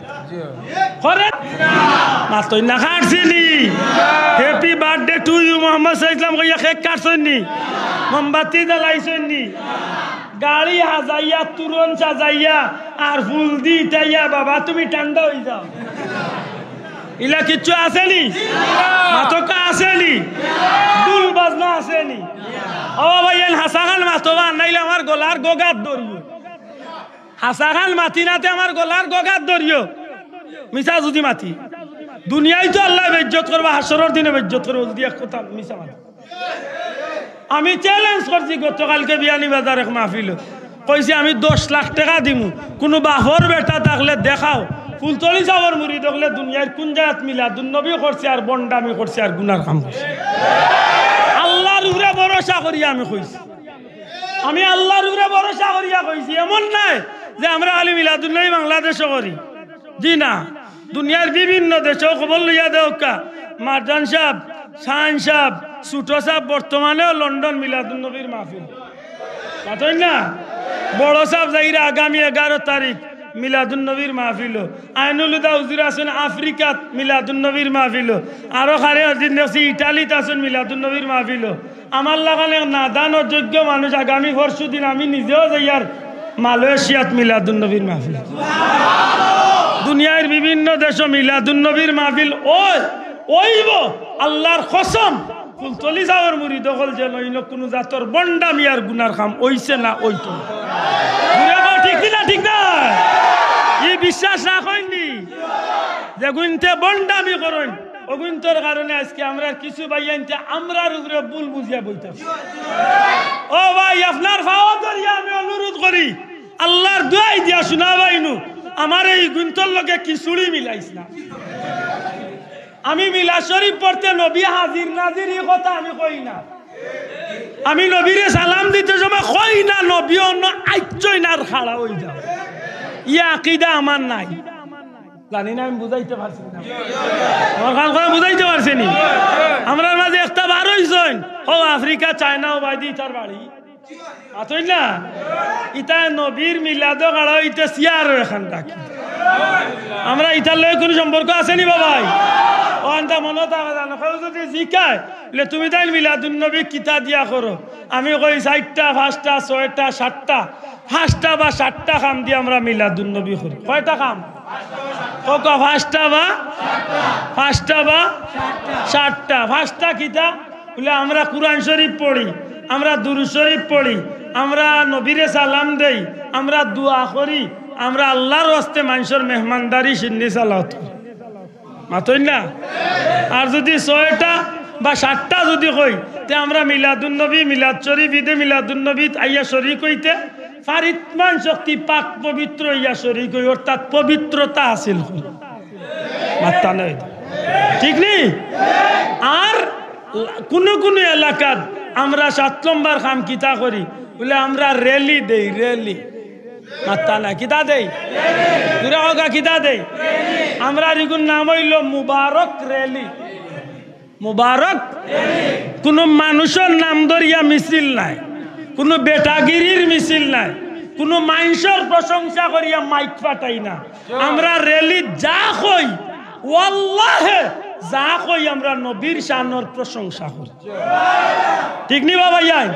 করে? মাতইন না, কাটছেনি? Happy birthday to you Mohammad সাল্লাল্লাহু আলাইহি ওয়াসাল্লাম কইয়া কেক কাটছইননি? মোমবাতি জ্বালাইছইননি? গাড়ি হাজাইয়া, তুরন সাজাইয়া, আর ফুল দি ইটাইয়া, "বাবা, তুমি ঠান্ডা অই যাও।" ইলা কিচ্ছু আছেনি? মাতকা আছেনি? ঢুল বাজনা আছেনি? ও ভাই, এন হাছাখান মাতবা, নাইলে আমার গলার গগাত ধরিও। হাছাখান মাতি নাতে আমার গলার গগাত ধরিও। মিছা যুদি মাতি, দুনিয়ায় তো আল্লায় বেইজ্জত করবা, হাশরর দিনে বেইজ্জত করবা যুদি এক কথা মিছা মাতি। আমি challenge করছি গতকালকে বিয়ানীবাজার এক মাহফিলো। কইছি, "আমি দশ লাখ টেকা দিমু, কুনু বাফর বেটা থাকলে দেখাও, ফুলতলি ছাবর মুরিদ অকলে দুনিয়ার কুন জাগাত মিলাদুন নবী করছে আর ভন্ডামি করছে আর গুনার কাম করছে।" আল্লার উপরে ভরসা করিয়া আমি কইছি। আমি আল্লার উপরে ভরসা করিয়া কইছি, এমন নায় যে আমরা খালি মিলাদুন নবী বাংলাদেশো করি। জি না, দুনিয়ার বিভিন্ন দেশো খবর লইয়া দেউক্কা। মারজান সাব, শাহিন সাব, ছুটো সাব বর্তমানেও লন্ডন মিলাদুন নবীর মাহফিল। মাতইন না? বড় সাব যাইরা আগামী এগারো তারিখ মিলাদুন নবীর মাহফিলো। আইনুল হুদা হুজুর আছইন আফ্রিকাত মিলাদুন নবীর মাহফিলো। আরো কারে দিন দেখছি ইটালিত আছইন মিলাদুন নবীর মাহফিলো। আমার লাখান এক নাদান অযোগ্য মানুষ আগামী পরশু দিন আমি নিজেও যাইয়ার মালয়েশিয়াত মিলাদুন নবীর মাহফিল। দুনিয়ার বিভিন্ন দেশো মিলাদুন নবীর মাহফিল অয়, অইবো, আল্লার কসম। ফুলতলি ছাবর মুরিদ অকল যেন ইনো কুনু জাতর ভন্ডামি আর গুনার কাম অইছে না, অইতো না। জুরে কও, ঠিক কি না, ঠিক না? ই বিশ্বাস রাখইননি? যেগুইন্তে ভন্ডামি করইন, অগুইন্তর কারণে আইজকে আমরার কিছু ভাইয়াইন্তে আমরার উপরে ভুল বুঝিয়া বইতাছে। ও ভাই, আপনার পাও ধরিয়া আমি অনুরোধ করি, আল্লার দোয়াই দিয়া হুনা ভাইনু, আমারে ইগুইন্তর লগে খিচুড়ি মিলাইছ না। আমি মিলাদ শরীফ পড়তে নবী হাজির নাজির ই কথা আমি কই না। আমি নবীরে সালাম দিতে সময় কই না নবী অনো আইচ্ছইন আর খাড়া অই যাও। ই আকিদা আমার নাই। জানি না আমি বুঝাইতে পারছি না। আমার কান করে বুঝাইতে পারছি নি? আমরার মাঝে একটা বার অইছইন, ও আফ্রিকা, চায়না, ও বাইদি ইতার বাড়ি। মাতইন না? ইতা নবীর মিলাদো খাড়া অইতে চেয়ারো এখান ডাকি। আমরা ইতার লগে কুনু সম্পর্ক আছেনি বাবাই? ও আনতা মনো থাকে জানো, কেউ যুদি জিকায়, লে তুমি তাইন মিলাদুন নবী কিতা দিয়া করো? আমি কই চাইরটা, পাঁচটা, ছয়টা, সাতটা, পাঁচটা বা সাতটা কাম দিয়া আমরা মিলাদুন নবী করি। কয়টা কাম? কউক্কা, পাঁচটা বা? পাঁচটা বা? সাতটা। পাঁচটা কিতা? বুলে, আমরা কুরআন শরীফ পড়ি, আমরা দুরূদ শরীফ পড়ি, আমরা নবীরে সালাম দেই, আমরা দোয়া করি, আমরা আল্লার ওয়াস্তে মানষর মেহমানদারি সিন্নি সালাওয়াত করি। মাতইন না? আর যুদি ছয়টা বা সাতটা যুদি কই, তে আমরা মিলাদুন নবী, মিলাদ শরীফ, ইদে মিলাদুন নবীত আইয়া শরিক অইতে পারিত মান শক্তি পাক পবিত্র অইয়া শরিক অই, অর্থাৎ পবিত্রতা হাসিল করি। মাত্তা নাই। ঠিক নি? আর কুনু কুনু এলাকাত আমরা সাত নম্বর কাম কিতা করি? বুলে, আমরা র‍্যালি দেই, র‍্যালি। মাত্তা নাই, কিতা দেই? জুরে কউক্কা, কিতা দেই? আমরার ইগুর নাম অইলো মুবারক র‍্যালি। মুবারক। কুনু মানুষর নাম ধরিয়া মিছিল নায়, কুনু বেটাগিরির মিছিল নায়, কুনু মানষর প্রশংসা করিয়া মাইক ফাটাই না। আমরা র‍্যালিত যা কই, ওয়াল্লাহে যা কই, আমরা নবীর শানর প্রশংসা করি। ঠিক নি বাবা? ইয়াই,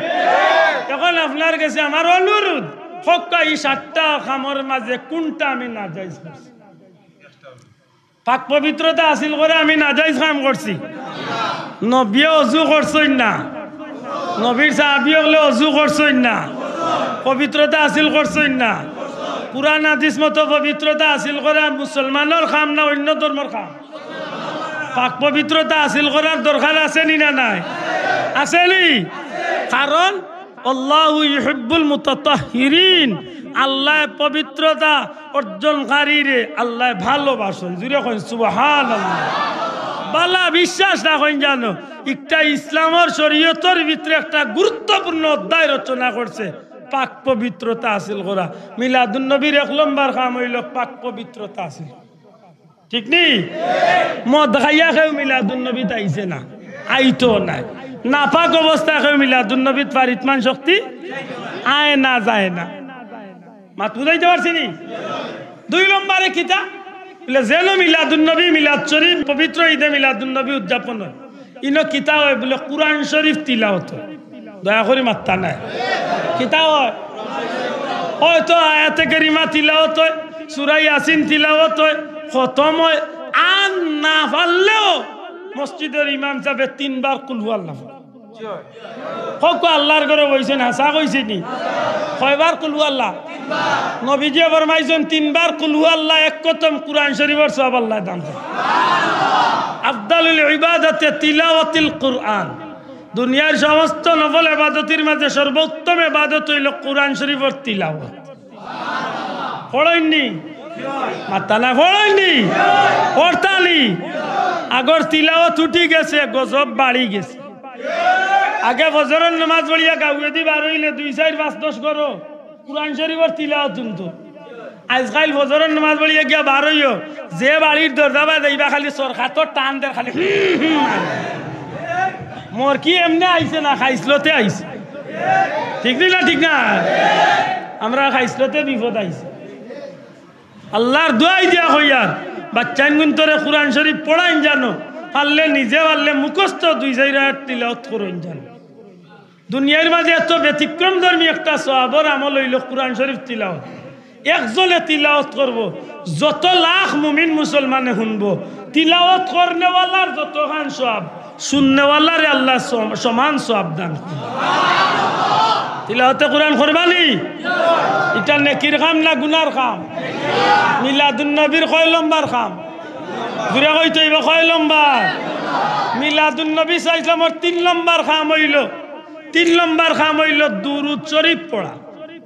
এখন আপনার গেছে আমার অনুরোধ, কউক্কা ই সাতটা কামর মাঝে কুনটা আমি নাজাইজ করছি? পাক পবিত্রতা হাসিল করা আমি নাজাইজ কাম করছি? নবীয়ে অজু করছইন না, নবীর সাহাবী অকলে অজু করছইন না, পবিত্রতা হাসিল করছইন না। কুরআন হাদিস মতো পবিত্রতা হাসিল করা মুসলমানর কাম না অইন্য ধর্মর কাম? পাক পবিত্রতা হাসিল করার দরকার আছে নি না নাই? আছে নি? কারণ আল্লাহু ইউহিব্বুল মুতাতাহহিরিন, আল্লায় পবিত্রতা অর্জনকারীরে আল্লায় ভালোবাসইন। জুরে কইন সুবহানাল্লাহ। বালা বিশ্বাস রাখইন জানো, একটা ইসলামর শরিয়তর ভিতরে একটা গুরুত্বপূর্ণ অধ্যায় রচনা করছে। পাক পবিত্রতা হাসিল করা। মিলাদুন নবীর এক লম্বর কাম অইলো পাক পবিত্রতা হাসিল। ঠিক নি? মদ খাইয়া কেউ মিলাদুন নবীত আইছে না, আইতো নায়। নাপাক অবস্থায় কেউ মিলাদুন নবীত পারিতমান শক্তি আয় না, যায় না। মাত বুঝাইতে পারছি নি? দুই লম্বরে কিতা? বলে, যেন মিলাদুন নবী, মিলাদ শরীফ, পবিত্র ঈদে মিলাদুন নবী উদযাপন অয়, ইনো কিতা অয়? বলে, কুরআন শরীফ তিলাওত অয়। দয়া করি মাত্তা নায়। কিতা অয়? হয়তো আয়াতে কারিমা তিলাওত অয়, সূরা ইয়াসিন তিলাওত অয়, খতম অয়, আর না পারলেও মসজিদর ইমাম সাবে তিনবার কুলহু আল্লাহ পড়ে। কউক্কা, আল্লার ঘরো বইছইন, হাছা কইছি নি? কয়বার কুলহু আল্লাহ? নবীজিয়ে ফরমাইছইন, তিনবার কুলহু আল্লাহ এক খতম কুরআন শরীফর সওয়াব আল্লায় দান করে। আফদালুল ইবাদাতে তিলাওয়াতিল কুরআন। দুনিয়ার সমস্ত নফল ইবাদতির মাঝে সর্বোত্তম ইবাদত অইলো কুরআন শরীফর তিলাওয়াত। পড়ইন নি? মাত্তা নায়, পড়ইন নি? পড়তা নি? আগর তিলাওয়াত উঠি গেছে, গজব বাড়ি গেছে। আগে ফজরর নামাজ পড়িয়া গাউয়েদি বার অইলে দুই, চাইর, পাঁচ, দশ ঘরো কুরআন শরীফর তিলাওয়াত হুনতো। আইজকাইল ফজরর নামাজ পড়িয়া গিয়া বার অইও, যে বাড়ির দরজা বায় যাইবা খালি সরকাতর টান দের খালি। হুম, হুম। মরকি এমনে আইছে না, খাইছলতে আইছে। ঠিক নি না? ঠিক না? আমরার খাইছলতে বিপদ আইছে। আল্লার দোয়াই দিয়া কইয়ার, বাচ্চাইনগুনতরে কুরআন শরীফ পড়াইন জানো, পারলে নিজে পারলে মুখস্থ দুই চাইর আয়াত তিলাওত করইন জানো। দুনিয়ার মাঝে এত ব্যতিক্রমধর্মী একটা সওয়াবর আমল অইলো কুরআন শরীফ তিলাওত। একজনে তিলাওত করবো, যত লাখ মুমিন মুসলমানে হুনবো। তিলাওত করনেওয়ালার যতখান সওয়াব, হুননেওয়ালারে আল্লায় সম-, সমান সওয়াব দান করইন। তিলাওতে কুরআন করবা নি? ইটা নেকির কাম না গুনার কাম? মিলাদুন নবীর কয় লম্বর কাম? জুরে কইতে অইবো, কয় লম্বর? মিলাদুন নবী সাল্লাল্লাহু আলাইহি ওয়াসাল্লামর তিন লম্বর কাম অইলো, তিন লম্বর কাম অইলো দুরুদ শরীফ পড়া।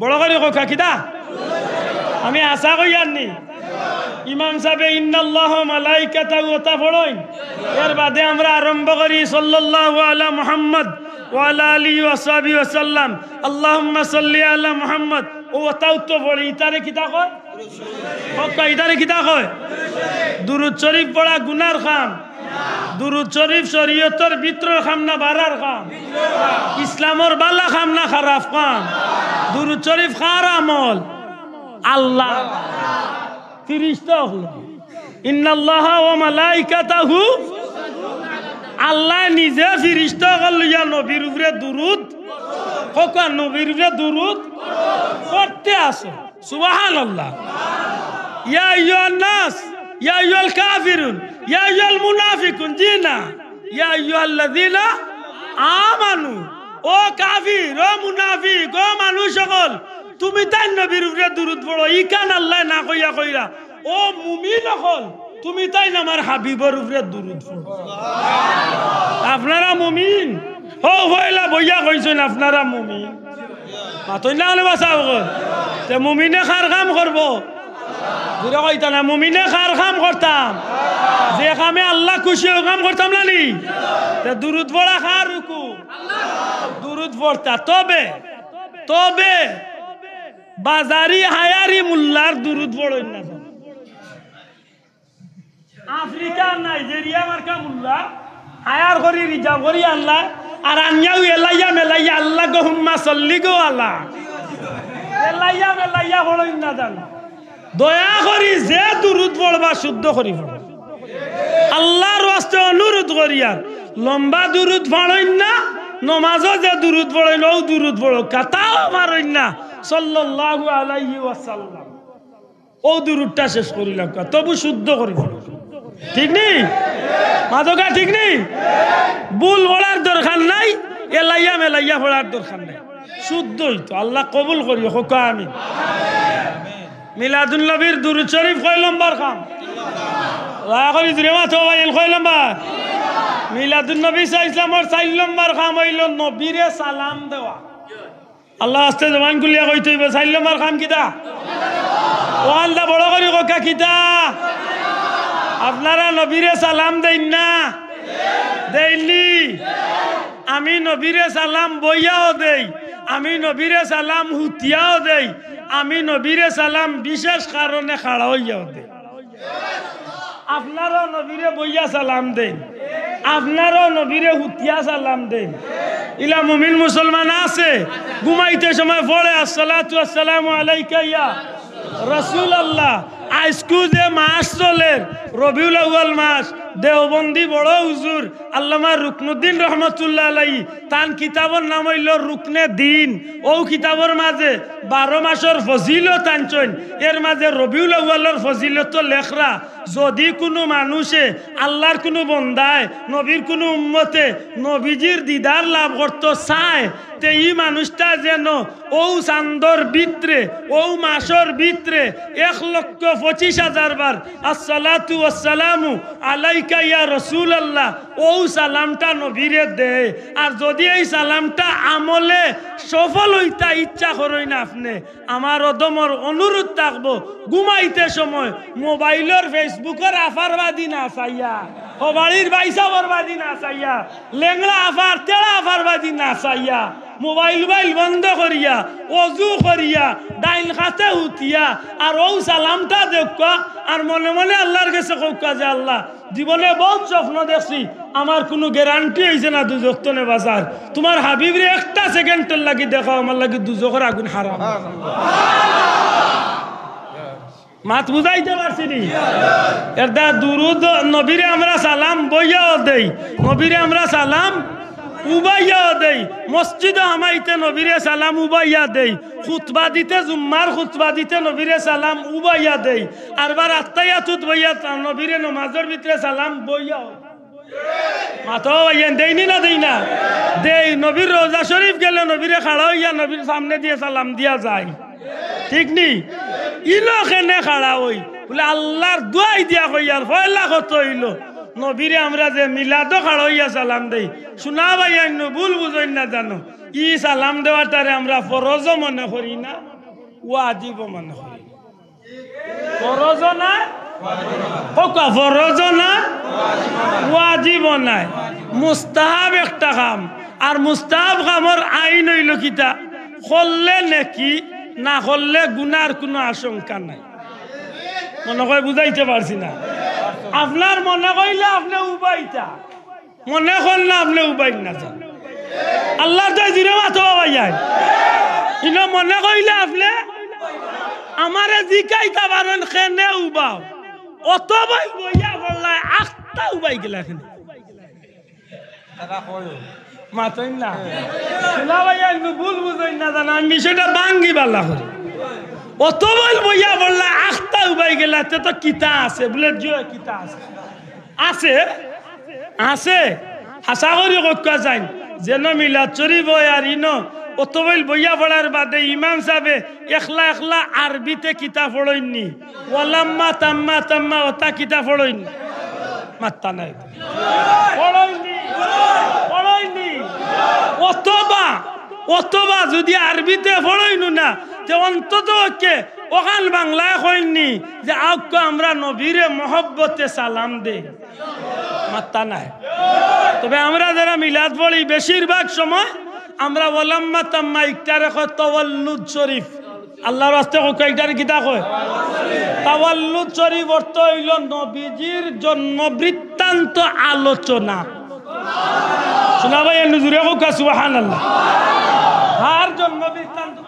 বড় করি কউক্কা, কিতা? আমি হাছা কইয়ার নি? ইমাম সাবে ইন্নাল্লাহা ওয়া মালাইকাতাহু অতা পড়ইন। এর বাদে আমরা আরম্ভ করি সাল্লাল্লাহু আলা মুহাম্মদ ওয়া আলা আলিহি ওয়া সাহবিহি ওয়া সাল্লাম। আল্লাহুম্মা সাল্লি আলা মুহাম্মদ। অউ অতাউ তো পড়ি, ইতারে কিতা কয়? কউক্কা, ইতারে কিতা কয়? দুরুদ শরীফ পড়া গুনার কাম? দুরুদ শরীফ শরীয়তর ভিতরর কাম না বারার কাম? ইসলামর বালা কাম না খারাপ কাম? দুরুদ শরীফ কার আমল? আল্লার। ফিরিস্তা অকল। ইন্নাল্লাহা ওয়া মালাইকাতাহু, আল্লায় নিজে ফিরিস্তা অকল লইয়া নবীর উপরে দুরুদ, কউক্কা নবীর উপরে দুরুদ পড়তে আছে। সুবহানাল্লাহ। ইয়া আইয়ুহান নাস, ইয়া আইয়ুহাল কাফিরুন, ইয়া আইয়ুহাল মুনাফিকুন, জি না, ইয়া আইয়ুহাল্লাযীনা আমানু, ও কাফির, ও মুনাফিক, ও মানুষ অকল, তুমি তাইন নবীর উপরে দুরুদ পড়ো, ইখান আল্লায় না কইয়া কইরা, ও মুমিন অকল, তুমি তাইন আমার হাবিবর উপরে দুরুদ পড়ো। আপনারা মুমিন? অউ পয়লা বইয়া কইছইন আপনারা মুমিন। মাতইন না কেনে বা সাব অকল? তে মুমিনে কার কাম করবো? জুরে কইতা না, মুমিনে কার কাম করতাম? যে কামে আল্লা খুশি অয়, অউ কাম করতাম না নি? তে দুরুদ পড়া কার হুকুম? দুরুদ পড়তা। তবে, তবে বাজারি হায়ারি মুল্লার দুরুদ পড়ইন না। আফ্রিকার নাইজেরিয়া মার্কা মুল্লা, হায়ার করি, রিজার্ভ করি আনলা, আর আনিয়াউ এলাইয়া মেলাইয়া আল্লা গো হুম্মা সল্লি গো আলা। এলাইয়া মেলাইয়া পড়ইন না জানো। দয়া করি যে দুরুদ পড়বা শুদ্ধ করি পড়ো। আল্লার ওয়াস্তে অনুরোধ করিয়ার, লম্বা দুরুদ পড়ইন না, নমাজো যে দুরুদ পড়ইন, অউ দুরুদ পড়ো, কাতাও মারইন না। সাল্লাল্লাহু আলাইহি ওয়াসাল্লাম। অউ দুরুদটা শেষ করিলাম, তবু শুদ্ধ করি পড়ো। ঠিক নি? মাতকা ঠিক নি? ভুল পড়ার দরকার নাই, এলাইয়া মেলাইয়া পড়ার দরকার নাই। শুদ্ধ অইতো, আল্লা কবুল করিও, কউক্কা আমিন। মিলাদুন নবীর দুরুদ শরিফ কয় লম্বর কাম? দয়া করি জুরে মাতো ভাই, এন কয় লম্বর? মিলাদুন নবী সাল্লাল্লাহু আলাইহি ওয়াসাল্লামর চাইর লম্বর কাম অইলো নবীরে সালাম দেওয়া। আল্লার ওয়াস্তে জবান খুলিয়া কইতে অইবো, চাইর লম্বর কাম কিতা? অউ আল্লা বড় করি কউক্কা কিতা? আপনারা নবীরে সালাম দেইন না? দেইন নি? আমি নবীরে সালাম বইয়াও দেই, আমি নবীরে সালাম হুতিয়াও দেই, আমি নবীরে সালাম বিশেষ কারণে খাড়া অইয়াও দেই। আপনারাও নবীরে বইয়া সালাম দেইন, আপনারাও নবীরে হুতিয়া সালাম দেইন। ইলা মুমিন মুসলমান আছে, ঘুমাইতে সময় পড়ে, "আসসালাতু আসসালামু আলাইকা ইয়া রাসূলুল্লাহ।" আইজকু যে মাস চলের, রবিউল আউয়াল মাস, দেওবন্দি বড় হুজুর আল্লামা রুকনুদ্দিন রহমতুল্লাহ আলাইহি, তান কিতাবর নাম অইলো রুকনে দ্বীন। অউ কিতাবর মাজে বারো মাসর ফজিলত আনছইন, এর মাজে রবিউল আউয়ালর ফজিলত লেখরা। যুদি কুনু মানুষে, আল্লার কুনু বন্দায়, নবীর কুনু উম্মতে নবীজির দিদার লাভ করতো চায়, তে ই মানুষটা যেন অউ চান্দর ভিতরে, অউ মাসর ভিতরে এক লক্ষ পঁচিশ হাজার বার "আসসালাতু ওয়াসসালামু আলাইকা ইয়া রাসূলুল্লাহ", অউ সালামটা নবীরে দেয়। আর যুদি এই সালামটা আমলে সফল অইতা ইচ্ছা করইন আপনে, আমার অধমর অনুরোধ থাকবো, ঘুমাইতে সময় মোবাইলর Facebook-অর আফার বাদি না চাইয়া, হবাড়ির বাইসাবর বাদি না চাইয়া, লেংড়া আফার, তেড়া আফার বাদি না চাইয়া, মোবাইল উবাইল বন্ধ করিয়া, অজু করিয়া, ডাইন কাতে হুতিয়া, আর অউ সালামটা দেউক্কা, আর মনে মনে আল্লার গেছে কউক্কা যে, "আল্লাহ, জীবনে বউত স্বপ্ন দেখছি, আমার কুনু গ্যারান্টি অইছে না দুজখ তনে বাচার। তুমার হাবিবরে একটা সেকেন্ডর লাগি দেখাও, আমার লাগি দুজখর আগুন হারাম।" মাত বুঝাইতে পারছি নি? এরদায় দুরুদ নবীরে আমরা সালাম বইয়াও দেই, নবীরে আমরা সালাম উবাইয়াও দেই। মসজিদো হামাইতে নবীরে সালাম উবাইয়া দেই, খুতবা দিতে, জুম্মার খুতবা দিতে নবীরে সালাম উবাইয়া দেই। আরবার আত্তাহিয়াতুত বইয়া তা-, নবীরে নমাজর ভিতরে সালাম বইয়াও। মাতো ভাইয়াইন, দেইনি না দেই না? দেই। নবীর রওজা শরীফ গেলে নবীরে খাড়া অইয়া নবীর সামনে দিয়া সালাম দিয়া যাই, ঠিক নি? ইনো কেনে খাড়া অই? বুলে, "আল্লার দুয়াই দিয়া কইয়ার, পয়লা কত অইলো, নবীরে আমরা যে মিলাদো খাড়া অইয়া সালাম দেই।" হুনা ভাইয়াইন, ভুল বুঝইন না জানো, ই সালাম দেওয়াটারে আমরা ফরজও মনে করি না, ওয়াজিবও মনে করি না। ফরজও নায়, কউক্কা, ফরজও নায়, ওয়াজিবও নায়, মুস্তাহাব একটা কাম। আর মুস্তাহাব কামর আইন অইলো কিতা? করলে নেকি, না করলে গুনার কুনু আশঙ্কা নাই। মনে কয় বুঝাইতে পারছি না। আপনার মনে কইলে আপনে উবাইতা, মনে করলে আপনে উবাইন না যান। আল্লার দুয়াই জুরে মাতো ভাইয়াইন। ইনো মনে কইলে আপনে আমারে জিকাইতা পারইন, "কেনে উবাও?" অতবইল বইয়া পড়লায় আখতা উবাই গেলা কেনে। মাতইন না। হুনা ভাইয়াইন, ভুল বুঝইন না জানো, আমি বিষয়টা ভাঙ্গি বালা করি। অতবইল বইয়া পড়লায় আখতা উবাই গেলা, তে তো কিতা আছে? বুলে, "জি অয়, কিতা আছে?" আছে, আছে। হাছা করি কউক্কা যাইন, যেন মিলাদ শরীফ অয় আর ইনো অতবইল বইয়া পড়ার বাদে ইমাম সাবে একলা একলা আরবিতে কিতা পড়ইননি, "ওয়ালাম্মা তাম্মা তাম্মা" অতা কিতা পড়ইননি? মাত্তা নাই। পড়ইননি, পড়ইননি। অথবা, অথবা যুদি আরবিতে পড়ইনু না, তে অন্তত পক্ষে অখান বাংলায় কইননি যে, "আউক্কা আমরা নবীরে মহব্বতে সালাম দেই।" মাত্তা নাই। তবে আমরা যারা মিলাদ পড়ি, বেশিরভাগ সময় আমরা ওয়ালাম্মা তাম্মা ইকটারে কয় তাওয়াল্লুদ শরীফ। আল্লার ওয়াস্তে কউক্কা, ইকটারে কিতা কয়? তাওয়াল্লুদ শরীফ অর্থ অইলো নবীজির জন্ম বৃত্তান্ত আলোচনা। হুনা ভাইয়াইন, জুরে কউক্কা সুবহানাল্লাহ। কার জন্ম বৃত্তান্ত?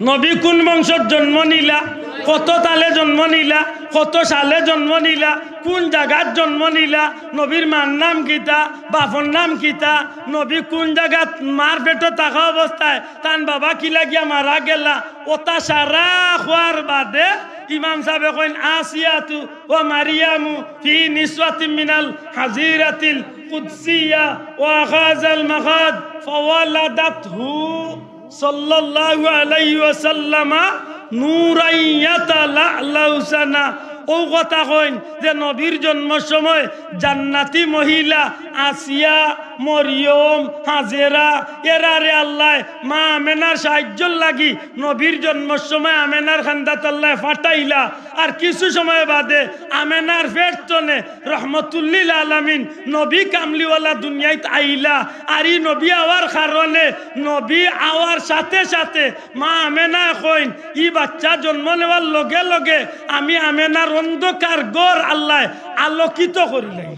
নবী কুন বংশত জন্ম নিলা, কত তালে জন্ম নিলা, কত সালে জন্ম নিলা, কুন জাগাত জন্ম নিলা, নবীর মার নাম কিতা, বাফর নাম কিতা, নবী কুন জাগাত মার পেটো থাকা অবস্থায় তান বাবা কিলাগিয়া মারা গেলা, অতা সারা কওয়ার বাদে ইমাম সাবে কইন, "আসিয়াতু ওয়া মারিয়ামু ফি নিসওয়াতিম মিনাল হাজিরাতিল কুদসিয়া ওয়া আখাযাল মাখাদ ফাওয়ালাদাতহু সাল্লাল্লাহু আলাইহি ওয়াসাল্লামা নূরান ইয়াতালাআলাউ সানা।" অউ কথা কইন যে নবীর জন্মর সময় জান্নাতি মহিলা আসিয়া, মরিয়ম, হাজেরা, এরারে আল্লায় মা আমেনার সাহায্যর লাগি নবীর জন্মর সময় আমেনার কান্দাত আল্লায় ফাটাইলা। আর কিছু সময় বাদে আমেনার পেট তনে রহমতুল্লিল আলামিন নবী কামলিওয়ালা দুনিয়াত আইলা। আর ই নবী আওয়ার কারণে, নবী আওয়ার সাথে সাথে মা আমেনায় কইন, "ই বাচ্চা জন্ম নেওয়ার লগে লগে আমি আমেনার অন্ধকার ঘর আল্লায় আলোকিত করিলাই।"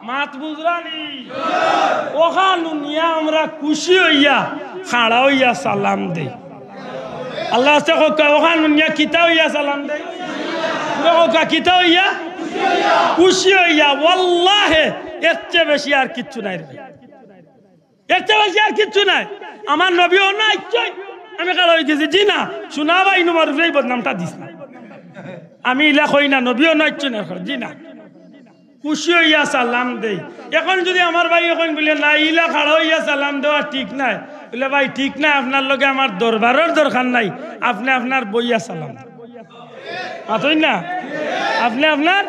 মাত বুঝরানি? অখান হুনিয়া আমরা খুশি অইয়া, খাড়া অইয়া সালাম দেই। আল্লাহ আছে কউক্কা, অখান হুনিয়া কিতা অইয়া সালাম দেই? কউক্কা, কিতা অইয়া? খুশি অইয়া। ওয়াল্লাহে, এর চেয়ে বেশি আর কিচ্ছু নাই রে। এর চেয়ে বেশি আর কিচ্ছু নাই। আমার নবী অনো আইছইন, আমি খাড়া অইগেছি। জি না, শোনা ভাই, ইনো মারুফরে ই বদনামটা দিস না। আমি ইলা কই না, নবী অনো আইছইন, জি না। খুশি অইয়া সালাম দেই। এখন যুদি আমার ভাইয়ে কইন বুলে, "না, ইলা খাড়া অইয়া সালাম দেওয়া ঠিক নায়," বুলে, "ভাই, ঠিক নায়, আপনার লগে আমার দরবারর দরকার নাই, আপনে আপনার বইয়া সালাম দেন।" মাতইন না? আপনে আপনার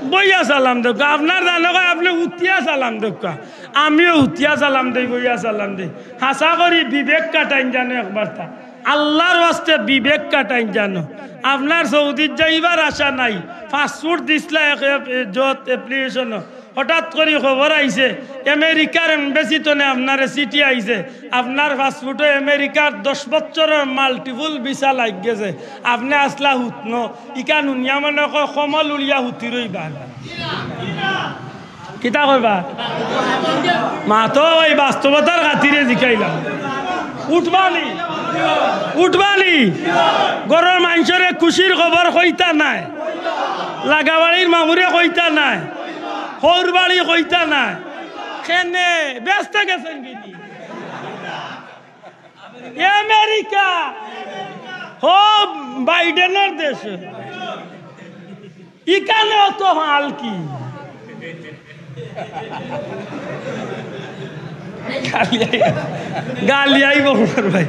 বইয়া সালাম দেউক্কা। আপনার জানো কয় আপনে উঠিয়া সালাম দেউক্কা। আমিও উঠিয়া সালাম দেই, বইয়া সালাম দেই। হাছা করি বিবেক খাটাইন জানো একবার তা। আল্লার ওয়াস্তে বিবেক খাটাইন জানো। আপনার সৌদিত যাইবার আশা নাই। পাসপোর্ট দিছলা এক, এক, যত অ্যাপ্লিকেশন, হঠাৎ করি খবর আইছে, আমেরিকার এমবেসি তনে আপনারে চিঠি আইছে, আপনার পাসপোর্টো আমেরিকার দশ বছরর মাল্টিপল ভিসা লাগি গেছে, আপনে আছলা হুতনো, ইখান হুনিয়া মনে কয় কমল উড়িয়া হুতি রইবা। কিতা করবা? মাতো ভাই, বাস্তবতার খাতিরে জিকাইলাম। উঠবানি? উঠবানি? ঘরর মানষরে খুশির খবর কইতা নায়, লাগাবাড়ির মামুরে কইতা নায়, হউর বাড়ি কইতা নায়। কেনে? বেহেস্তো গেছইন গি নি? আমেরিকা, হো বাইডেনর দেশো। ইখানে অত হাল কি? গালিয়াই, গালিয়াই বলবার ভাই।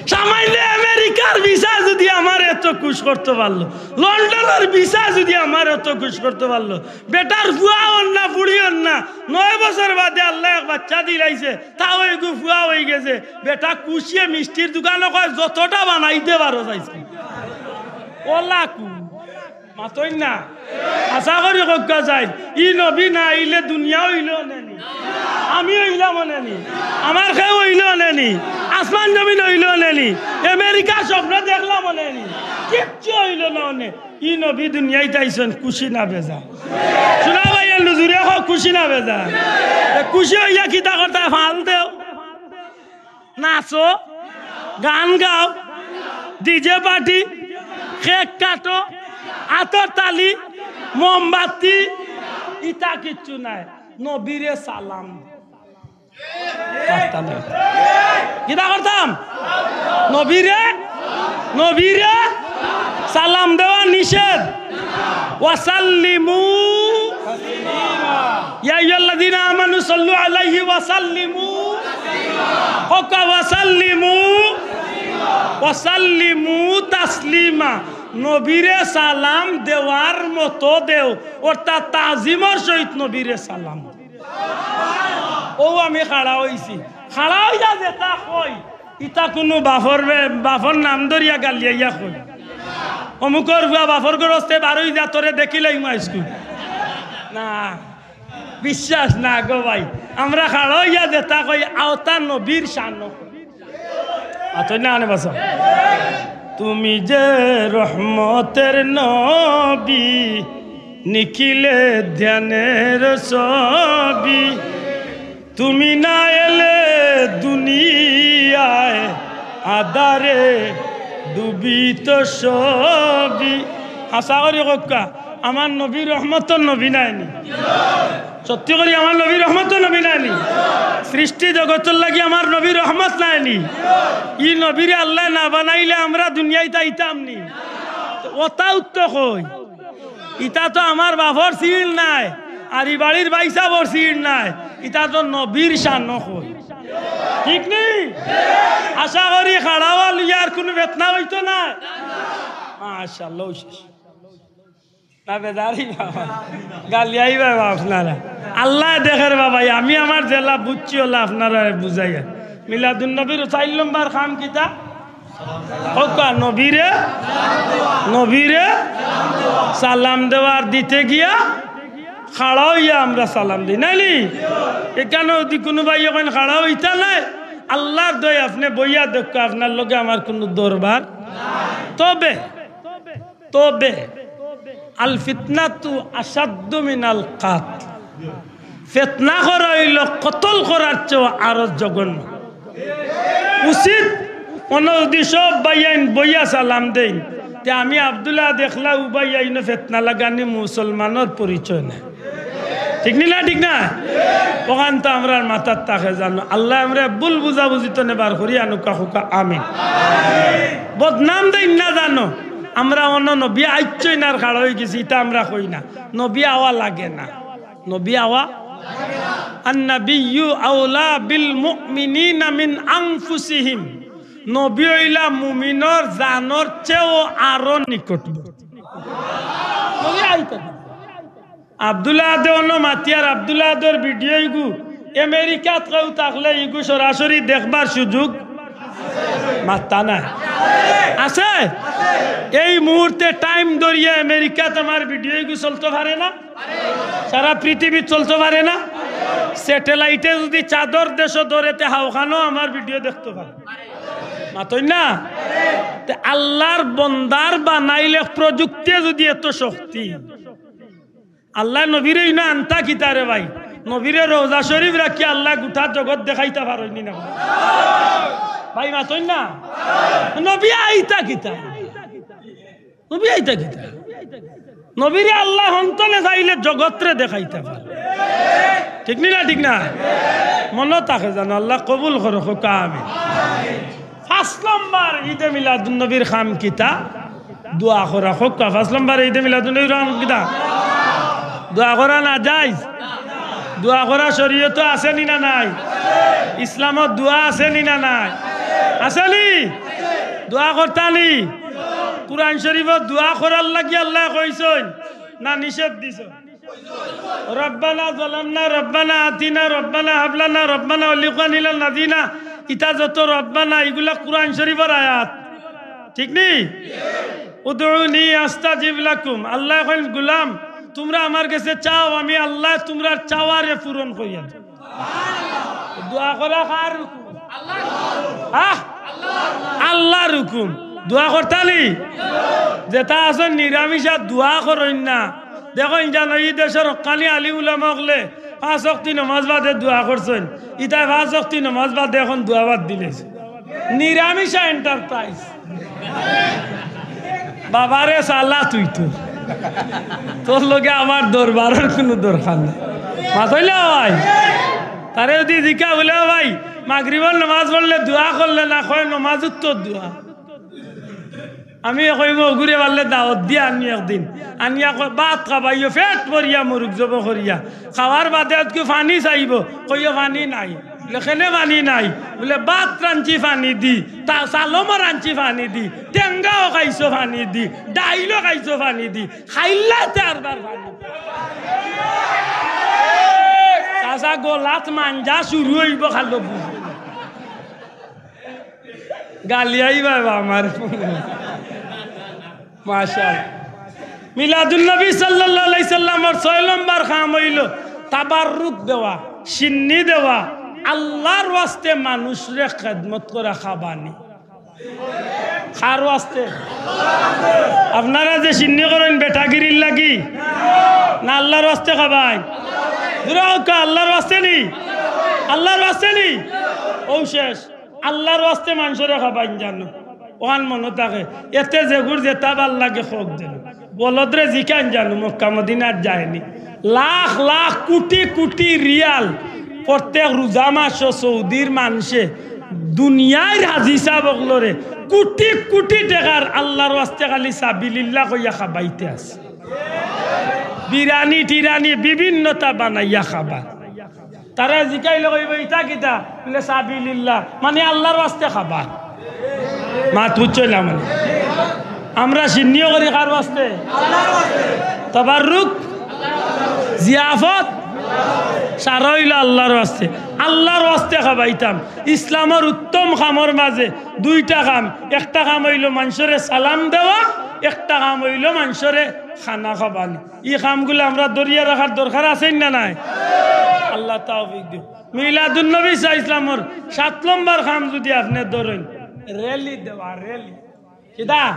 সামাইলে আমেরিকার ভিসা যুদি আমারে অত খুশ করতো পারলো, লন্ডনর ভিসা যুদি আমারে অত খুশ করতো পারলো, বেটার ফুয়া অর না, ফুড়ি অর না, নয় বছর বাদে আল্লায় এক বাচ্চা দিলাইছে, তাও এগু ফুয়া অইগেছে। বেটা খুশিয়ে মিষ্টির দোকানো কয়, "যতটা বানাইতে পারো চাইছি।" ওলা কু। মাতইন না। হাছা করি কউক্কা যাইন। ই নবী না আইলে দুনিয়া অইলো অনে নি? আমি অইলাম অনে নি? আমার কেউ অইলো অনে নি? আসমান জমিন অইলো অনে নি? আমেরিকা স্বপ্ন দেখলাম অনে নি? কিচ্ছু অইলো না অনে। ই নবী দুনিয়াত আইছইন, খুশি না বেজার? শোনা ভাই, এর নজরে কও, খুশি না বেজার? এ খুশি অইয়া কিতা করতা? ফাল দেও, নাচো, গান গাও, ডিজে পার্টি, কেক কাটো, আতর তালি, মোমবাতি, ইতা কিচ্ছু নাই। নবীরে সালাম। পাত্তা নাই। কিতা করতাম? নবীরে, নবীরে সালাম দেওয়া নিষেধ। ওয়াসাল্লিমু, ইয়া আইয়ুহাল্লাযীনা আমানু সাল্লু আলাইহি ওয়াসাল্লিমু, কউক্কা ওয়াসাল্লিমু, ওয়াসাল্লিমু তাসলিমা। নবীরে সালাম দেওয়ার মতো দেও, অর্থাৎ তাজিমর সহিত নবীরে সালাম। অউ আমি খাড়া অইছি, খাড়া অইয়া যেতা কই, ইতা কুনু বাফর বে-, বাফর নাম ধরিয়া গালিয়াইয়া কই। অমুকর ফুয়া বাফর ঘরস্তে বারই যা, তোরে দেখিলাইমু আইজকু। না, বিশ্বাস না গো ভাই, আমরা খাড়া অইয়া যেতা কই, অতা নবীর শানো কই। আতই না আনে বাসা। তুমি যে রহমতের নবী, নিখিলে ধ্যানের ছবি, তুমি না এলে দুনিয়ায় আধারে ডুবিত ছবি। হাছা করি কউক্কা, আমার নবী রহমতর নবী নায়নি? সত্যি করি আমার নবী রহমতর নবী নায়নি? সৃষ্টি জগতর লাগি আমার নবী রহমত নায়নি? ই নবীরে আল্লায় না বানাইলে আমরা দুনিয়াত আইতাম নি? অতা উত্তর কই? ইতা তো আমার বাফর সিল নায়, আর ই বাড়ির ভাইসাবর সিল নায়, ইতা তো নবীর শানো কই। ঠিক নি? আশা করি খাড়া অওয়া লইয়া আর কুনু ফেতনা অইতো নায়। মাশাআল্লাহ, শেষ। না বেজারি বাবা, গালিয়াই বাবা আপনারা। আল্লায় দেখের বাবা, আমি আমার যেলা বুঝছি অলা আপনারারে বুঝাইয়ার। মিলাদুন নবীর চাইর নম্বর কাম কিতা? কউক্কা, নবীরে, নবীরে সালাম দেওয়ার দিতে গিয়া খাড়া অইয়া আমরা সালাম দেই, নাইনি? ইখানো যুদি কুনু ভাইয়ে কইন খাড়া অইতা নায়, আল্লার দোয়াই আপনে বইয়া দেউক্কা, আপনার লগে আমার কুনু দরবার। তবে তবে আল ফিতনাতু আশাদ্দু মিনাল কাতল। ফিতনা করা অইলো কতল করার চেয়েও আরো জঘন্য। উচিত অনো যুদি সব ভাইয়াইন বইয়া সালাম দেইন, তে আমি আব্দুল্লাহ দেখলা উবাইয়া ইনো ফিতনা লাগানি মুসলমানর পরিচয় নায়। ঠিক নি না? ঠিক না? অখান তো আমরার মাথাত থাকে জানো। আল্লায় আমরারে ভুল বুঝাবুঝি তনে বার করি আনুক্কা কউক্কা, আমিন। বদনাম দেইন না জানো, আমরা অনো নবী আইচ্ছইন আর খাড়া অইগেছি, ইতা আমরা কই না। নবী আওয়া লাগে না, নবী আওয়া। আন নাবিয়্যু আওলা বিল মুমিনিনা মিন আনফুসিহিম। নবী অইলা মুমিনর জানর চেয়েও আরো নিকটবর্তী। নবী আইতা আব্দুল আহাদে অনো মাতিয়ার, আব্দুল আহাদর ভিডিও ইগু আমেরিকাত কেউ থাকলে ইগু সরাসরি দেখবার সুযোগ মাত্তা নাই। আছে? এই মুহূর্তে টাইম ধরিয়া আমেরিকাত আমার ভিডিও ইগু চলতো পারে না? সারা পৃথিবীত চলতো পারে না? স্যাটেলাইটে যুদি চাঁদর দেশো ধরে, তে হাওখানো আমার ভিডিও দেখতো পারে। মাতইন না? তে আল্লার বন্দার বানাইলে প্রযুক্তিয়ে যুদি এত শক্তি, আল্লায় নবীরে ইনো আনতা কিতা রে ভাই? নবীরে রওজা শরীফ রাখিয়া আল্লায় গুটা জগৎ দেখাইতা পারইন নি না? ভাই মাতইন না? নবী আইতা কিতা? নবী আইতা কিতা? নবীরে আল্লায় হনতনে চাইলে জগতরে দেখাইতা পারে। ঠিক নি না? ঠিক না? মনো থাকে জানো, আল্লায় কবুল করো, কউক্কা আমিন। পাঁচ নম্বর ঈদে মিলাদুন নবীর কাম কিতা? দোয়া করা। কউক্কা, পাঁচ নম্বর ঈদে মিলাদুন নবীর কাম কিতা? দোয়া করা না জায়েজ? দোয়া করা শরীয়তো আছে নি না নাই? ইসলামত দোয়া আছে নি না নাই? আছে নি? দোয়া করতা নি? কুরআন শরীফো দোয়া করার লাগি আল্লায় কইছইন না নিষেধ দিছইন? রব্বানা যালামনা, রব্বানা আতিনা, রব্বানা হাবলানা, রব্বানা ওয়ালিকানিলাল নাজিনা। ইতা যত রব্বানা, ইগুলা কুরআন শরীফর আয়াত। ঠিক নি? উদউনি আস্তাজিব লাকুম। আল্লায় কইন, "গুলাম, তুমরা আমার গেছে চাও, আমি আল্লায় তুমরার চাওয়ারে পূরণ করিয়া দিমু।" দোয়া করা কার হুকুম? আহ? আল্লার হুকুম। দোয়া করতা নি? যেতা আছইন নিরামিষা দোয়া করইন না। দেখইন জানো, ই দেশর হক্কানি আলিম উলামা অকলে পাঁচ ওয়াক্তি নমাজ বাদে দোয়া করছইন। ইতায় পাঁচ ওয়াক্তি নমাজ বাদে অখন দোয়া বাদ দিলাইছে। নিরামিষা এন্টারপ্রাইজ। বাবারে সালা তুই তো। তোর লগে আমার দরবারর কুনু দরকার নাই। মাতইন না ভাই। তারে যুদি জিকা বুলে, "ও ভাই, মাগরিবর নমাজ পড়লে দোয়া করলে না?" কয়, "নমাজ উত্তর দোয়া।" আমি কইমু, "ওগুরে পারলে দাওয়াত দিয়া আনি একদিন।" আনিয়া কয়, "ভাত খাবাইও, পেট ভরিয়া মুরুগ জবো করিয়া। খাওয়ার বাদে আজকে পানি চাইবো।" কইও, "পানি নাই।" বুলে, "কেনে পানি নাই?" বুলে, "ভাত রানছি পানি দি, তা চালমও রানছি পানি দি, টেঙ্গাও খাইছো পানি দি, ডাইলও খাইছো পানি দি, খাইলাতে আরবার পানি দি।" চাচা, গলাত মাঞ্জা শুরু অইবো খালো বুঝ। গালিয়াই বাবা আমার। মাশাআল্লাহ। মিলাদুন নবী সাল্লাল্লাহু আলাইহি সাল্লামর ছয় নম্বর কাম অইলো তাবাররুক দেওয়া, শিন্নি দেওয়া, আল্লার ওয়াস্তে মানুষরে খেদমত করা, খাবানি। কার ওয়াস্তে? আপনারা যে শিন্নি করইন বেটাগিরির লাগি না আল্লার ওয়াস্তে খাবাইন? জোরে কউক্কা, আল্লার ওয়াস্তে নি? আল্লার ওয়াস্তে নি? অউ শেষ। আল্লার ওয়াস্তে মানষরে খাবাইন জানো, অখান মনো থাকে। এতে যেগুর যেতা ভালা লাগে কউক যেন। বলদরে জিকাইন জানো, মক্কা মদিনাত যায়নি। লাখ লাখ কুটি কুটি রিয়াল প্রত্যেক রোজা মাসো সৌদির মানষে দুনিয়ার হাজি সাব অকলরে কুটি কুটি টেকার আল্লার ওয়াস্তে খালি সাবিলিল্লাহ কইয়া খাবাইতে আছে। বিরানি টিরানি বিভিন্নতা বানাইয়া খাবা। তারা জিকাইলে কইবো, "ইতা কিতা?" বুলে, "সাবিলিল্লাহ।" মানে আল্লার ওয়াস্তে খাবা। মাত বুঝছইন না মানে? আমরা শিন্নিও করি কার ওয়াস্তে? তাবাররুক, জিয়াফত, সারা অইলো আল্লার ওয়াস্তে। আল্লার ওয়াস্তে খাবাইতাম। ইসলামর উত্তম কামর মাজে দুইটা কাম, একটা কাম অইলো মানষরে সালাম দেওয়া, একটা কাম অইলো মানষরে খানা খাবানি। ই কামগুলা আমরা ধরিয়া রাখার দরকার আছে না নাই? আল্লায় তৌফিক দিউক। মিলাদুন নবী সাল্লাল্লাহু আলাইহি ওয়াসাল্লামর সাত নম্বর কাম যুদি আপনে ধরইন, র‍্যালি দেওয়া, র‍্যালি। কিতা?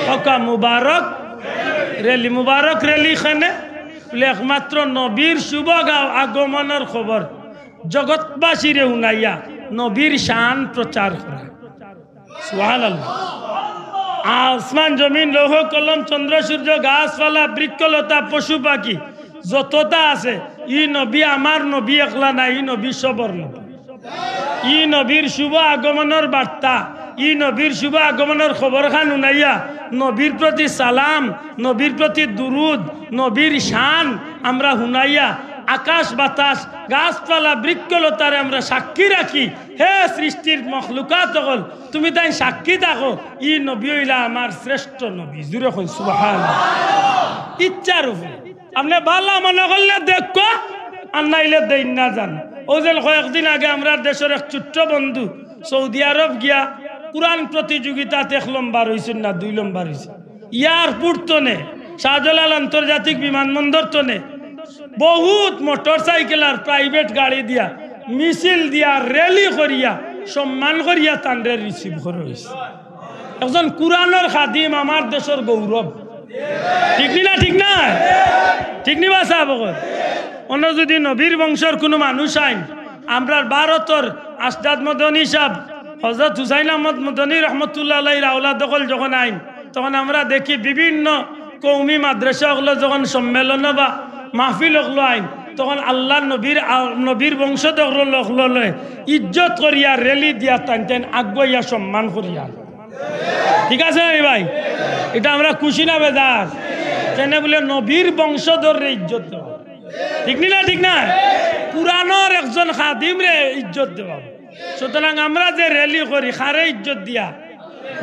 কউক্কা মুবারক র‍্যালি। মুবারক র‍্যালি কেনে? বলে একমাত্র নবীর শুভ আগা-, আগমনর খবর জগৎবাসীরে হুনাইয়া নবীর শান প্রচার করা। সুবহানাল্লাহ। আসমান জমিন, লৌহ কলম, চন্দ্র সূর্য, গাছপালা, বৃক্ষলতা, পশু পাখি যততা আছে, ই নবী আমার নবী একলা না, ই নবী সবর নবী। ই নবীর শুভ আগমনর বার্তা, ই নবীর শুভ আগমনর খবর খান হুনাইয়া নবীর প্রতি সালাম, নবীর প্রতি দুরুদ, নবীর শান আমরা হুনাইয়া আকাশ বাতাস, গাছপালা, বৃক্ষলতারে আমরা সাক্ষী রাখি, হে সৃষ্টির মখলুকাত অকল, তুমি তাইন সাক্ষী থাকো, ই নবী অইলা আমার শ্রেষ্ঠ নবী। জুরে কইন সুবহানাল্লাহ। ইচ্ছার উপরে। আপনে ভালা মনে করলে দেখো, আর নাইলে দেইন না যান। অউ যেন কয়েকদিন আগে আমরার দেশর এক ছোট্ট বন্ধু সৌদি আরব গিয়া কুরআন প্রতিযোগিতাত এক লম্বর অইছইন না দুই লম্বর অইছইন। এয়ারপোর্ট তনে, শাহজালাল আন্তর্জাতিক বিমানবন্দর তনে বহুত মোটরসাইকেল আর প্রাইভেট গাড়ি দিয়া, মিছিল দিয়া, র‍্যালি করিয়া, সম্মান করিয়া তানরে রিসিভ করা অইছে। একজন কুরআনর খাদিম, আমার দেশর গৌরব। ঠিক নি না? ঠিক না? ঠিক নি বা সাব অকল? অনো যুদি নবীর বংশর কুনু মানুষ আইন, আমরার ভারতর আশদাদ মদনী সাব, হজরত হুসাইন আহমদ মদনী রহমতুল্লাহ আলাইহির আওলাদ অকল যখন আইন, তখন আমরা দেখি বিভিন্ন কওমি মাদ্রাসা অকলো যখন সম্মেলন বা মাহফিল অকলো আইন, তখন আল্লার নবীর আ-, নবীর বংশধর অকলরে ইজ্জত করিয়া র‍্যালি দিয়া তাইন তাইন আগুয়াইয়া সম্মান করিয়া। ঠিক আছে না নি ভাই? ইটা আমরা খুশি না বেজার? কেনে বলে নবীর বংশধররে ইজ্জত দেওয়া। ঠিক নি না? ঠিক না? কুরআনর একজন খাদিমরে ইজ্জত দেওয়া। সুতরাং আমরা যে র‍্যালি করি, কারে ইজ্জত দিয়া?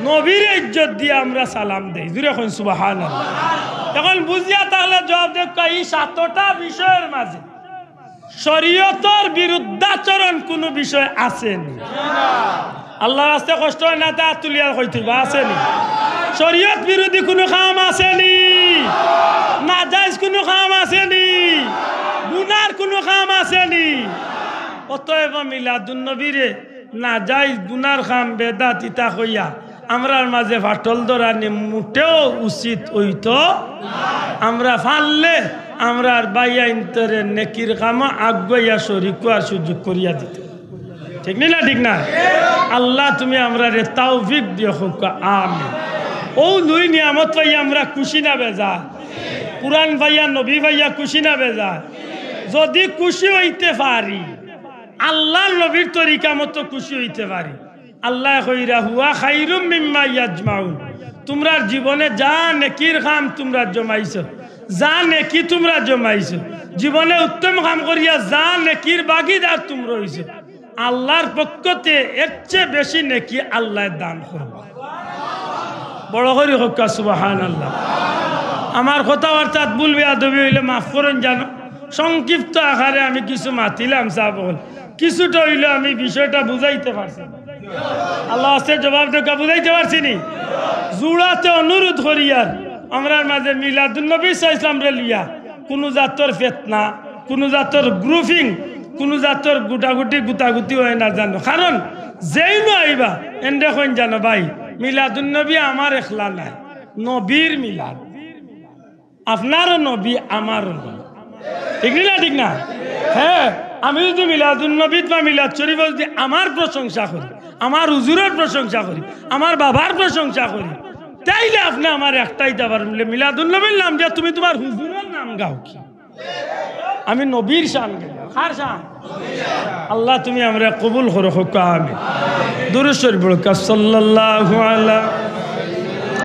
নবীরে ইজ্জত দিয়া আমরা সালাম দেই। জুরে কইন সুবহানাল্লাহ। এখন বুঝিয়া থাকলে জবাব দেউক্কা, ই সাতটা বিষয়র মাজে শরীয়তর বিরুদ্ধাচরণ কুনু বিষয় আছে নি? আল্লার ওয়াস্তে কষ্ট অয় না, তে আত তুলিয়া কইতে অইবো, আছে নি? শরীয়ত বিরোধী কুনু কাম আছে নি? নাজাইজ কুনু কাম আছে নি? গুনার কুনু কাম আছে নি? অতএব মিলাদুন নবীরে নাজাইজ গুনার কাম বেদাত ইতা কইয়া আমরার মাজে ফাটল ধরানি মুটেও উচিত অইতো। আমরা পারলে আমরার ভাইয়াইন্তরে নেকির কামো আগুয়াইয়া শরিক অওয়ার সুযোগ করিয়া দিতো। ঠিক নি না? ঠিক না? আল্লাহ তুমি আমরারে তৌফিক দিও, কউক্কা আমিন। অউ দুই নিয়ামত পাইয়া আমরা খুশি না বেজার? কুরআন পাইয়া, নবী পাইয়া খুশি না বেজার? যুদি খুশি অইতে পারি, আল্লার নবীর তরিকা মতো খুশি অইতে পারি, আল্লায় কইরা, "হুয়া খাইরুম মিম্মা ইয়াজমাউন।" তুমরার জীবনে যা নেকির কাম তুমরা জমাইছো, যা নেকি তুমরা জমাইছো, জীবনে উত্তম কাম করিয়া যা নেকির ভাগিদার তুমরা অইছো, আল্লার পক্ষতে এর চেয়ে বেশি নেকি আল্লায় দান করবা। বড় করি কউক্কা সুবহানাল্লাহ। আমার কথাবার্তাত ভুল বেয়াদবি অইলে মাফ করইন জানো। সংক্ষিপ্ত আকারে আমি কিছু মাতিলাম সাব অকল। কিছুটা অইলেও আমি বিষয়টা বুঝাইতে পারছি। আল্লার ওয়াস্তে জবাব দেউক্কা, বুঝাইতে পারছি নি? জুড়াতে অনুরোধ করিয়ার, আমরার মাজে মিলাদুন নবী সাল্লাল্লাহু আলাইহি ওয়াসাল্লামরে লইয়া কুনু জাতর ফিতনা, কুনু জাতর grouping, কুনু জাতর গুটাগুটি গুতাগুতি অয় না জানো। কারণ যেইনউ আইবা, এনরে কইন জানো ভাই, মিলাদুন নবী আমার একলা নায়, নবীর মিলাদ। আপনারও নবী, আমারও নবী। ঠিক নি না? ঠিক না? হ্যাঁ, আমি যুদি মিলাদুন নবীত বা মিলাদ শরিফো যুদি আমার প্রশংসা করি, আমার হুজুরর প্রশংসা করি, আমার বাবার প্রশংসা করি, তাইলে আপনে আমারে একটাই দাবার মিলে মিলাদুন নবীর নাম দিয়া তুমি তুমার হুজুরর নাম গাও কি? আমি নবীর শান গাইলাম। কার শান? আল্লাহ তুমি আমরারে কবুল করো, কউক্কা আমিন। দুরূদ শরিফ পড়ো, সাল্লাল্লাহু আলা